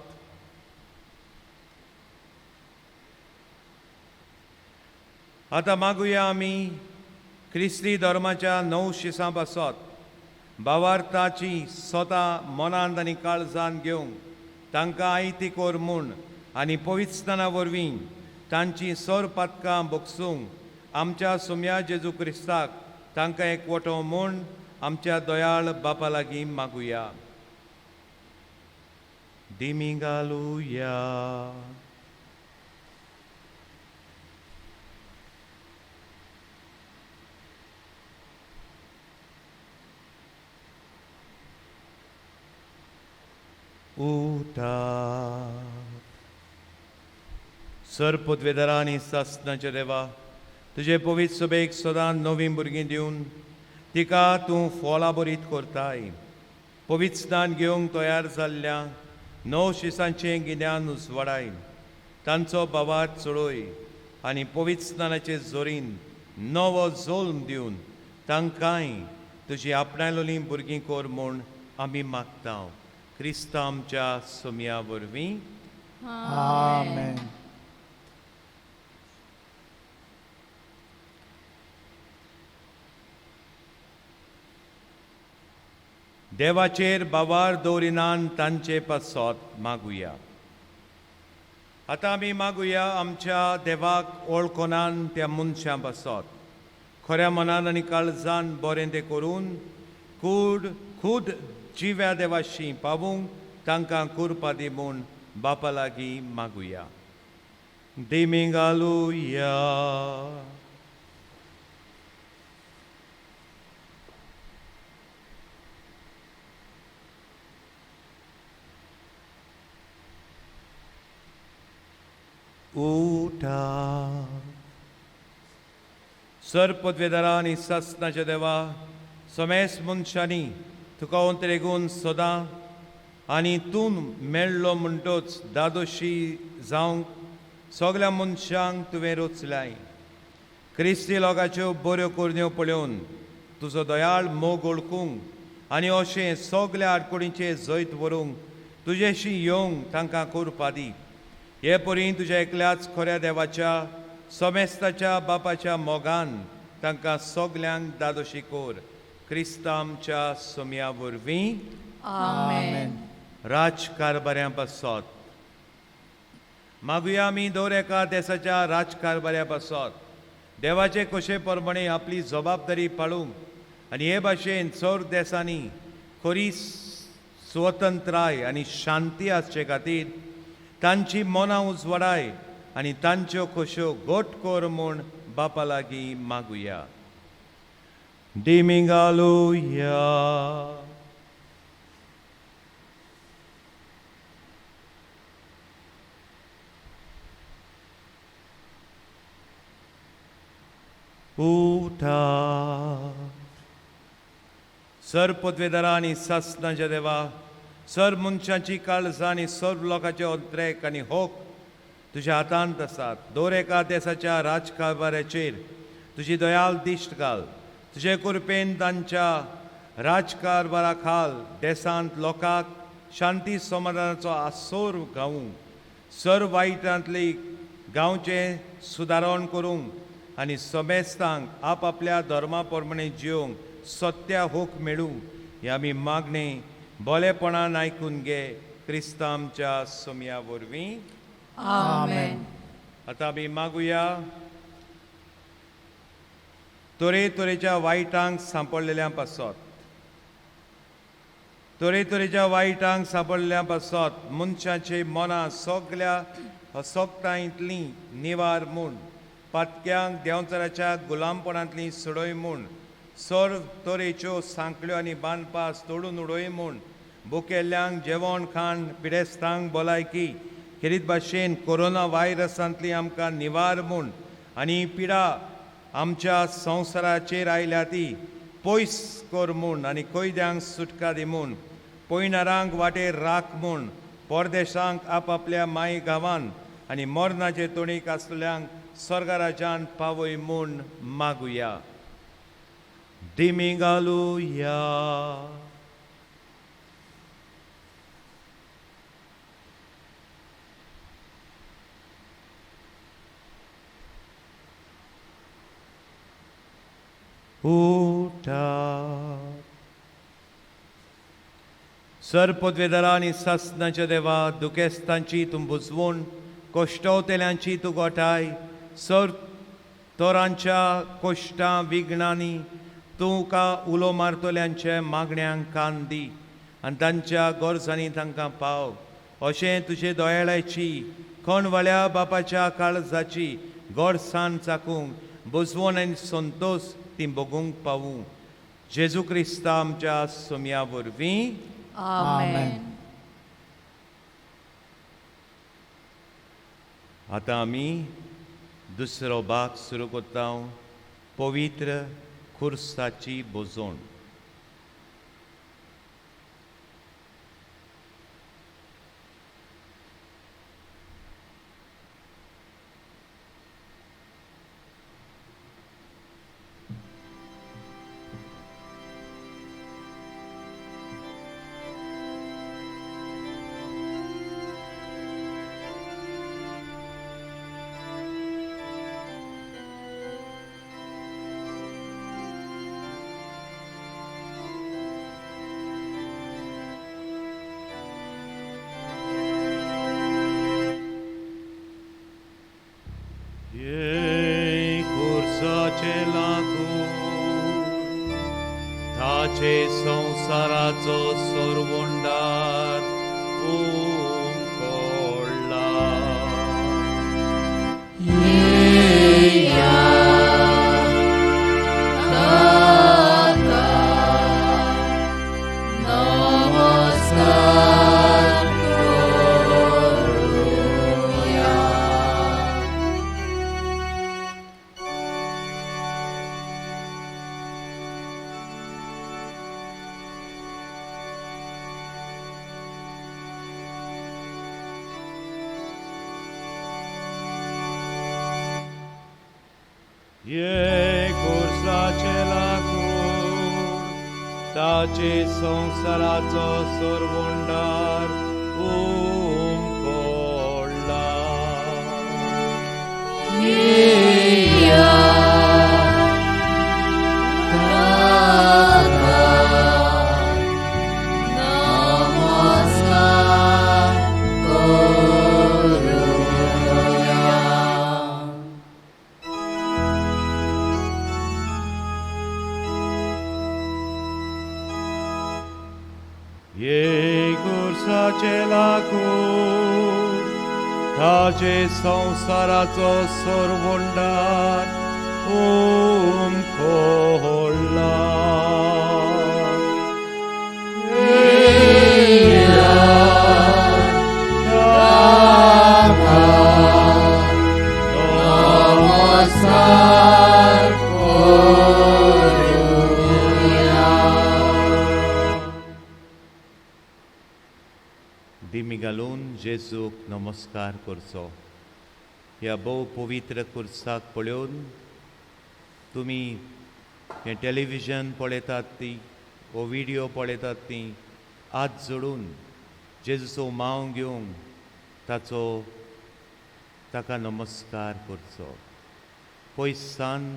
आतां मागुया आमी क्रिस्ती धर्माच्या णव शिसां पासत भावार्थाची स्वता मनांत आनी काळजान घेवंक तांकां आयती कर म्हूण आनी पवित्रस्नाना वरवीं तांची सर पातकां भोगसूंक आमच्या सुम्या जेजू क्रिस्ताक तांकां एकवटो म्हूण आमच्या दयाळ बापा लागीं मागुया. दिमिंगालुया. उठा. सर पदवेदारा आनी सासनाच्या देवा, तुजे पवित्र सभेक सदां नवीं भुरगीं दिवन तिका तूं फोलां बरीत करताय. पवित्र स्नान घेवंक तयार जाल्ल्या णव शिसांचें गिन्यान उजवाडाय, तांचो भावार्थ चडय आनी पवित्र स्नानाचे जोरीन नवो जल्म दिवन तांकांय तुजी आपणायलोलीं भुरगीं कर म्हूण आमी मागता, क्रिस्ता आमच्या सुमया वरवीं. आमेन. देवाचेर बावार दवरिनान तांचे पासत मागुया. आतां आमी मागुया आमच्या देवाक वळखनान त्या मनशां पासत खऱ्या मनान आनी काळजान बरें तें करून कूड खूद जिव्या देवाशी पावूंक तांकां कुरपा दी म्हूण बापा लागीं मागुया. दिमिंगालुया. उठा. सर पदवेदारा आनी सासनाच्या देवा, समेस्त मनशांनी तुका अंतरेगून सदां आनी तूं मेळ्ळो म्हणटच दादोशी जावंक सगल्या मनशांक तुवें रचल्याय. क्रिस्ती लोकांच्यो बऱ्यो करण्यो पळोवन तुजो दयाळ मोग ओळखूंक आनी अशें सगल्या आडकुडींचेर जैत व्हरूंक तुजेशी येवंक तांकां करपा दी. हे परी तुज्या एकल्याच खऱ्या देवाच्या समेस्ताच्या बापाच्या मोगान तांकां सगल्यांक दादोशी कर. क्रिस्तांच्या सोम्या वरवीं. आमेन. राजकारभाऱ्यां पासत मागुया आमी दर एका देसाच्या राजकारभाऱ्या पासत देवाचे कशे प्रमाणे आपली जबाबदारी पाळूंक आनी हे भाशेन चड देसांनी खरी स्वतंत्राय आनी शांती आसचे खातीर तांची मनां उजवाडाय आनी तांच्यो खोश्यो घट कर म्हूण बापा लागीं मागुया. दिमिंगालुया. उठा. सर पदवेदारा आनी सासनाच्या देवा, सर मनशांची काळजां आनी सर्व लोकांचे अंत्रेक आनी होक तुज्या हातांत आसात. दर एका देसाच्या राजकारभाराचेर तुजी दयाल दिश्ट घाल. तुजे कृपेन तांच्या राजकारभारा खाल देसांत लोकांक शांती समाधानाचो आसोर गावूंक, सर वायटांतली गांवचें सुदारण करूंक आनी समेस्तांक आपआपल्या धर्मा प्रमाणे जियोंक सत्या होक मेळूं ही आमी मागणी बोलेपणान आयकून घे. क्रिस्तांच्या सोम्या वरवीं. आमेन. आतां आमी मागुया तरेतरेच्या वायटांक सांपडलेल्या पासत, तरेतरेच्या वायटांक सांपडलेल्या पासत मनशाचे मनां सगल्या असक्तायेंतलीं निवार म्हूण, पातक्यांक देंवचाराच्या गुलामपणांतली सोडय म्हूण, सर्व तरेच्यो सांकळ्यो आनी बांदपास तोडून उडय म्हूण, भुकेल्ल्यांक जेवण खाण, पिडेस्तांक भलायकी, खेरीत भाशेन कोरोना व्हायरसांतली आमकां निवार म्हूण आनी पिडा आमच्या संवसाराचेर आयल्या ती पयस कर म्हूण आनी कैद्यांक सुटका दी म्हूण, पयणारांक वाटेर राख म्हूण, परदेशांक आपआपल्या माय गांवान आनी मरणाचे तोणीक आसल्यांक स्वर्गराजान पावय म्हूण मागुया. दिमिंगालुया. उठा. सर पदवेदारा आनी सासनाच्या देवा, दुखेस्तांची तूं बुजवण, कश्टवतेल्यांची तूं गोठाय, सर तोरांच्या कोश्टां विघ्नांनी तुका उलो मारतल्यांच्या मागण्यांक कान दी आनी तांच्या गरजांनी तांकां पाव. अशें तुजे दयाळाची कोणवाळ्या बापाच्या काळजाची गोडसाण चाकूंक बुजवण आनी संतोश ती भोगूंक पावूं. जेजू क्रिस्ता आमच्या सोम्या वरवीं. आमेन. आतां आमी दुसरो भाग सुरू करता, पवित्र खुर्साची बोजवण. संसाराचो सोरवंडार उमकोडला. ये खुर्साचे लाकूड ताचे संवसाराचो सरवंडार उमकोडला. ताजे संवसाराचो सरवंडार उमकोडला. दिमी घालून जेजूक नमस्कार करचो. ह्या भोव पवित्र कुर्साक पळोवन तुमी हें टेलिविजन पळयतात ती वो विडियो पळयतात ती हात जोडून जेजूचो माव घेवन ताचो ताका नमस्कार करचो. पयसान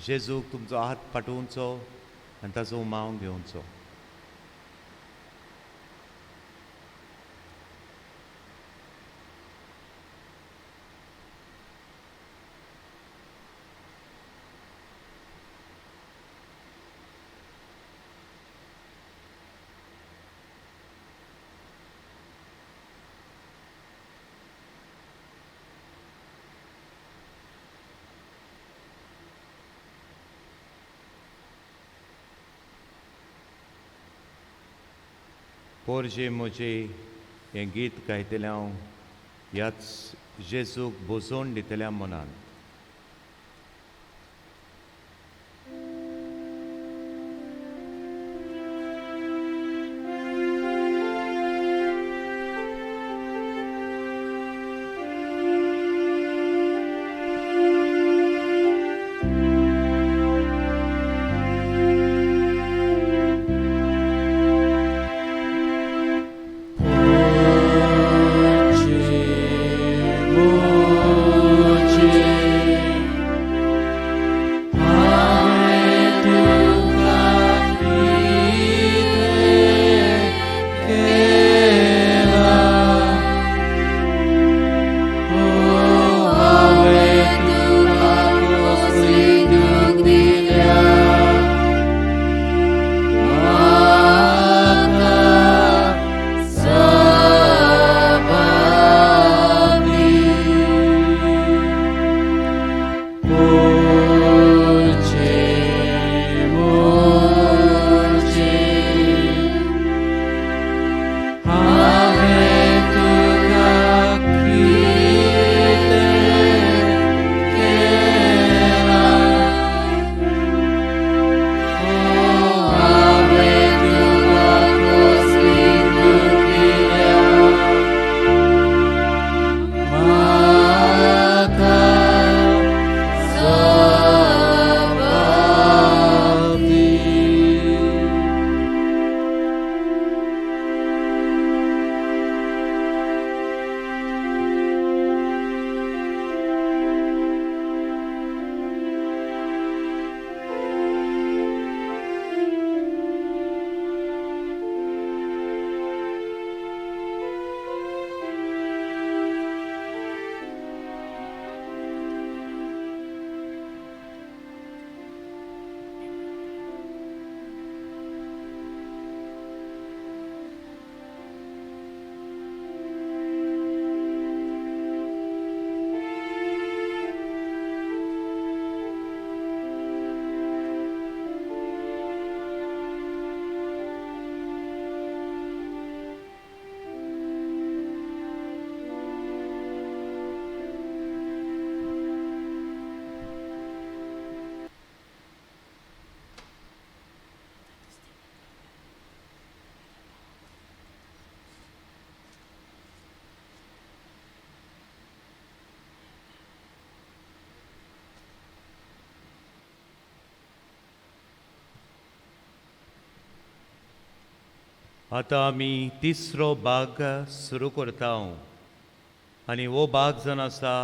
जेजूक तुमचो हात पाठोवचो आनी ताचो माव घेवचो. पोरजे म्हजे हें गीत गायतलें हांव ह्याच जेजूक भोजोवन दितल्या मनान. Muji, आतां आमी तिसरो भाग सुरू करता आनी हो भाग जावन आसा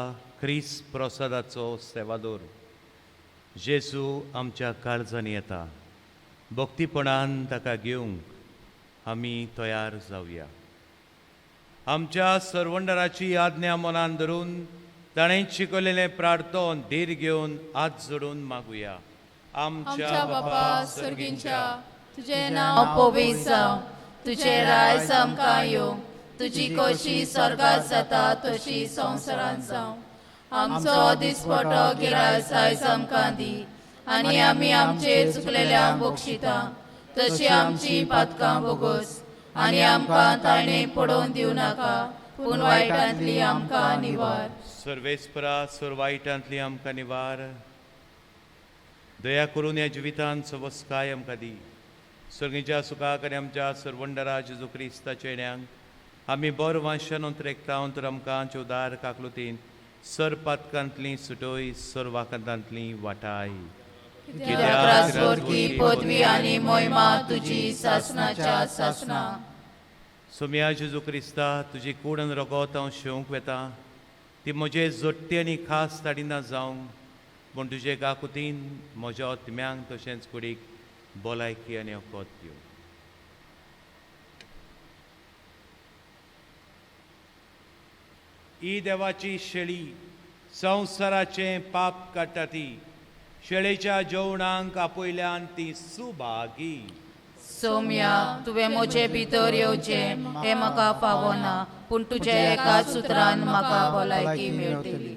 क्रिस प्रसादाचो सेवादोर. जेजू आमच्या काळजांनी येता, भक्तीपणान ताका घेवंक आमी तयार जावया. आमच्या सरवंडराची आज्ञा मनान धरून ताणें शिकयलेलें प्रार्थन धीर घेवन हात जोडून मागुया. आमच्या बापा सर्गींच्या, तुजें नांव पवित्र जावं, तुजें राज आमकां येवं, तुजी खोशी स्वर्गात जाता तशी संवसारांत जावं. आमचो दिसपटो गिरास आयज आमकां दी आनी आमी आमचे चुकलेल्यांक बक्षिता तशी आमची पातकां बोगोस आनी आमकां ताणें पडोवन दिवं नाका, पूण वायटांतली आमकां निवार. सर्वेस्परा सर वायटांतली आमकां निवार. दया करून ह्या जिवितांत सवस्काय आमकां दी. सर्गीच्या सुखाक आनी आमच्या सरवंडरा जेजू क्रिस्ताच्या येण्यांक आमी बरो वांशान अंतरेकता तर आमकां आमच्या उदार काकलुतीन सर पातकांतली सुटोय, सर वाकांतांतली वाटाय. कित्याक राजवरती पदवी आनी मोहिमा तुजी सासनाच्या सासना. सोम्या जेजू क्रिस्ता, तुजी कूड आनी रगत हांव शेवंक वेता ती म्हजे जोडटी आनी खास ताडिना जावंक, पूण तुजे काकुतीन म्हज्या आत्म्यांक तशेंच कुडीक भलायकी आनी अकोत दिवं. ही देवाची शेळी संवसाराचें पाप काडटा ती शेळेच्या जेवणांक आपयल्यान ती सुभागी. सोम्या, तुवें म्हजे भितर येवचें हें म्हाका फावना, पूण तुज्या एका सुत्रान म्हाका भलायकी मेळटली.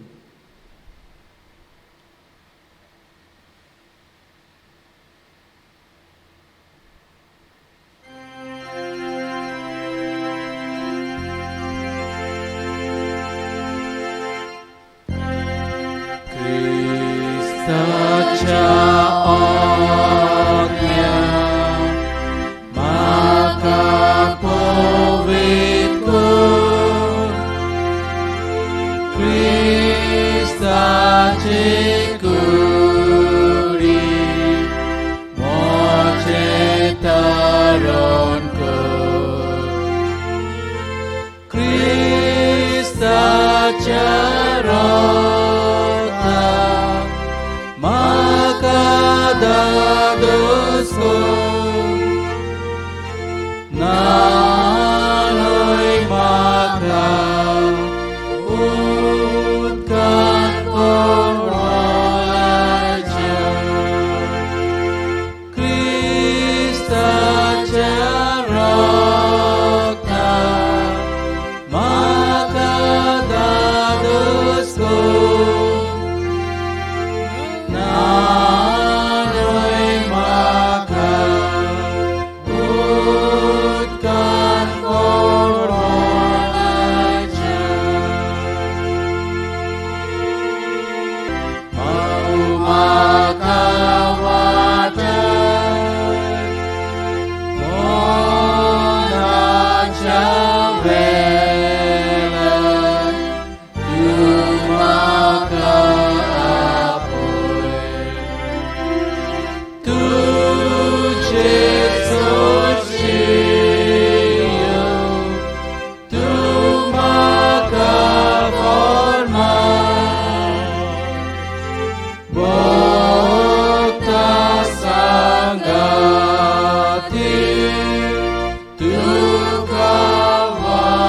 क्रिस्ताच्या आज्ञा म्हाका पवित्र कर, क्रिस्ताचे कुडी म्हजें तारण कर, क्रिस्ताच्या रगता म्हाका धादोस कर, न्हाणय म्हाका उदकान कोरवाच्या, क्रिस्ताच्या रगता म्हाका धादोस कर, न्हाणय म्हाका उदकान कोरवाच्या. म्हाका वाटय मनाच्या वेल्यान तूं म्हाका आपय, तुजे सोडशीय तूं म्हाका फॉर्माय, भक्ता सांगाती तुका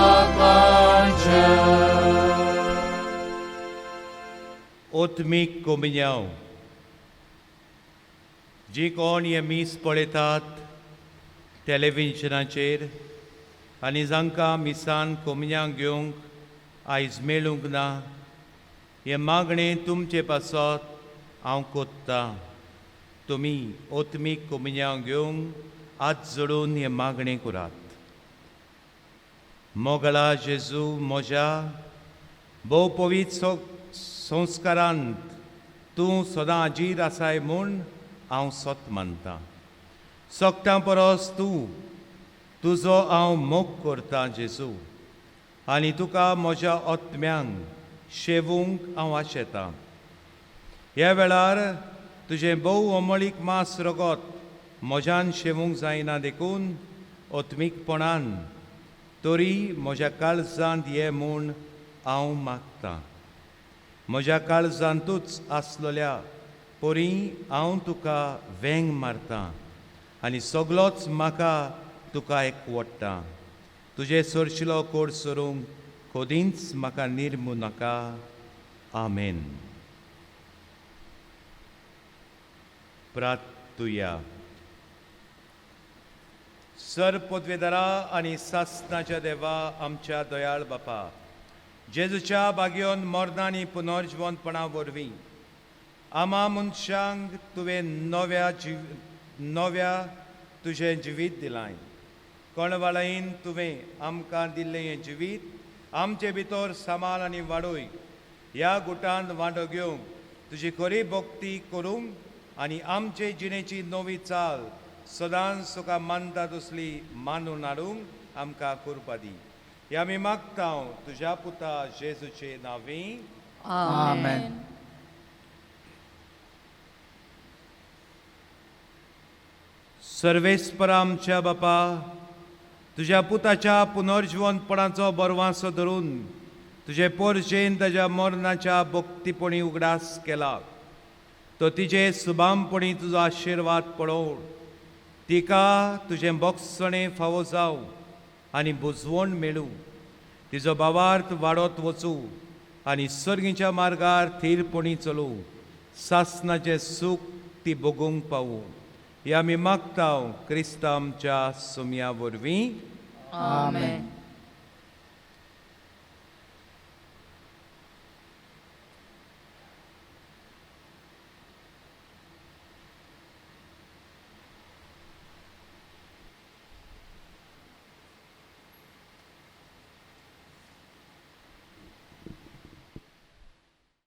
वाखाणच्या. ओत्मीक कोमिन्यांव. जी कोण हे मीस पळयतात टेलिविजनाचेर आनी जांकां मिसान कोमिन्यांक घेवंक आयज मेळूंक ना, हें मागणें तुमचे पासत हांव कोत्तां. तुमी ओत्मीक कोमिन्यांव घेवंक हात जोडून हें मागणें करात. मोगळा जेजू, म्हज्या भोव पवित्र संस्कारांत तूं सदां हाजीर आसाय म्हूण हांव सत मानतां. सगटां परस तूं तुजो हांव मोग करतां जेजू, आनी तुका म्हज्या आत्म्यांक शेवूंक हांव आशेतां. ह्या वेळार तुजें भोव अमळीक मास रगत म्हज्यान शेवूंक जायना, देखून आत्मीकपणान तरी म्हज्या काळजांत ये म्हूण हांव मागतां. म्हज्या काळजांतूच आसलेल्या परी हांव तुका वेंग मारतां आनी सगलोच म्हाका तुका एकवडटा. तुजे सरशिलो कोड सरूंक खोदींच म्हाका निर्मू नाका. आमेन. प्रार्थुया. सर पदवेदारा आनी सासनाच्या देवा आमच्या दयाळ बापा, जेजूच्या बागयोन मरणां आनी पुनर्जिवंतपणा वरवीं आमा मनशांक तुवें नव्या तुजें जिवीत दिलां. कणवाळायेन तुवें आमकां दिल्लें हें जिवीत आमचे भितर सांबाळ आनी वाडय. ह्या गुटान वांटो घेवंक तुजी खरी भक्ती करूंक आनी आमचे जिणेची नवी चाल सदांच तुका मानता तसली मानून हाडूंक आमकां करपा दी. हे आमी मागता तुज्या पुता जेजूचे नांवी. आमेन. सर्वेस्परा आमच्या बापा, तुज्या पुताच्या पुनर्जिवंतपणाचो बरवासो धरून तुजे पोरजेन ताज्या मरणाच्या भक्तीपणी उगडास केला, तो तिजे सुबामपणी तुजो आशिर्वाद पळोवन तिका तुजें बोगसणें फावो जावं आनी बुजवण मेळूं. तिजो भावार्थ वाडत वचूं आनी सर्गीच्या मार्गार थीरपणी चलूं. सासनाचें सूख ती भोगूंक पावूं. हे आमी मागता क्रिस्तांवच्या सुमया वरवीं. आमेन.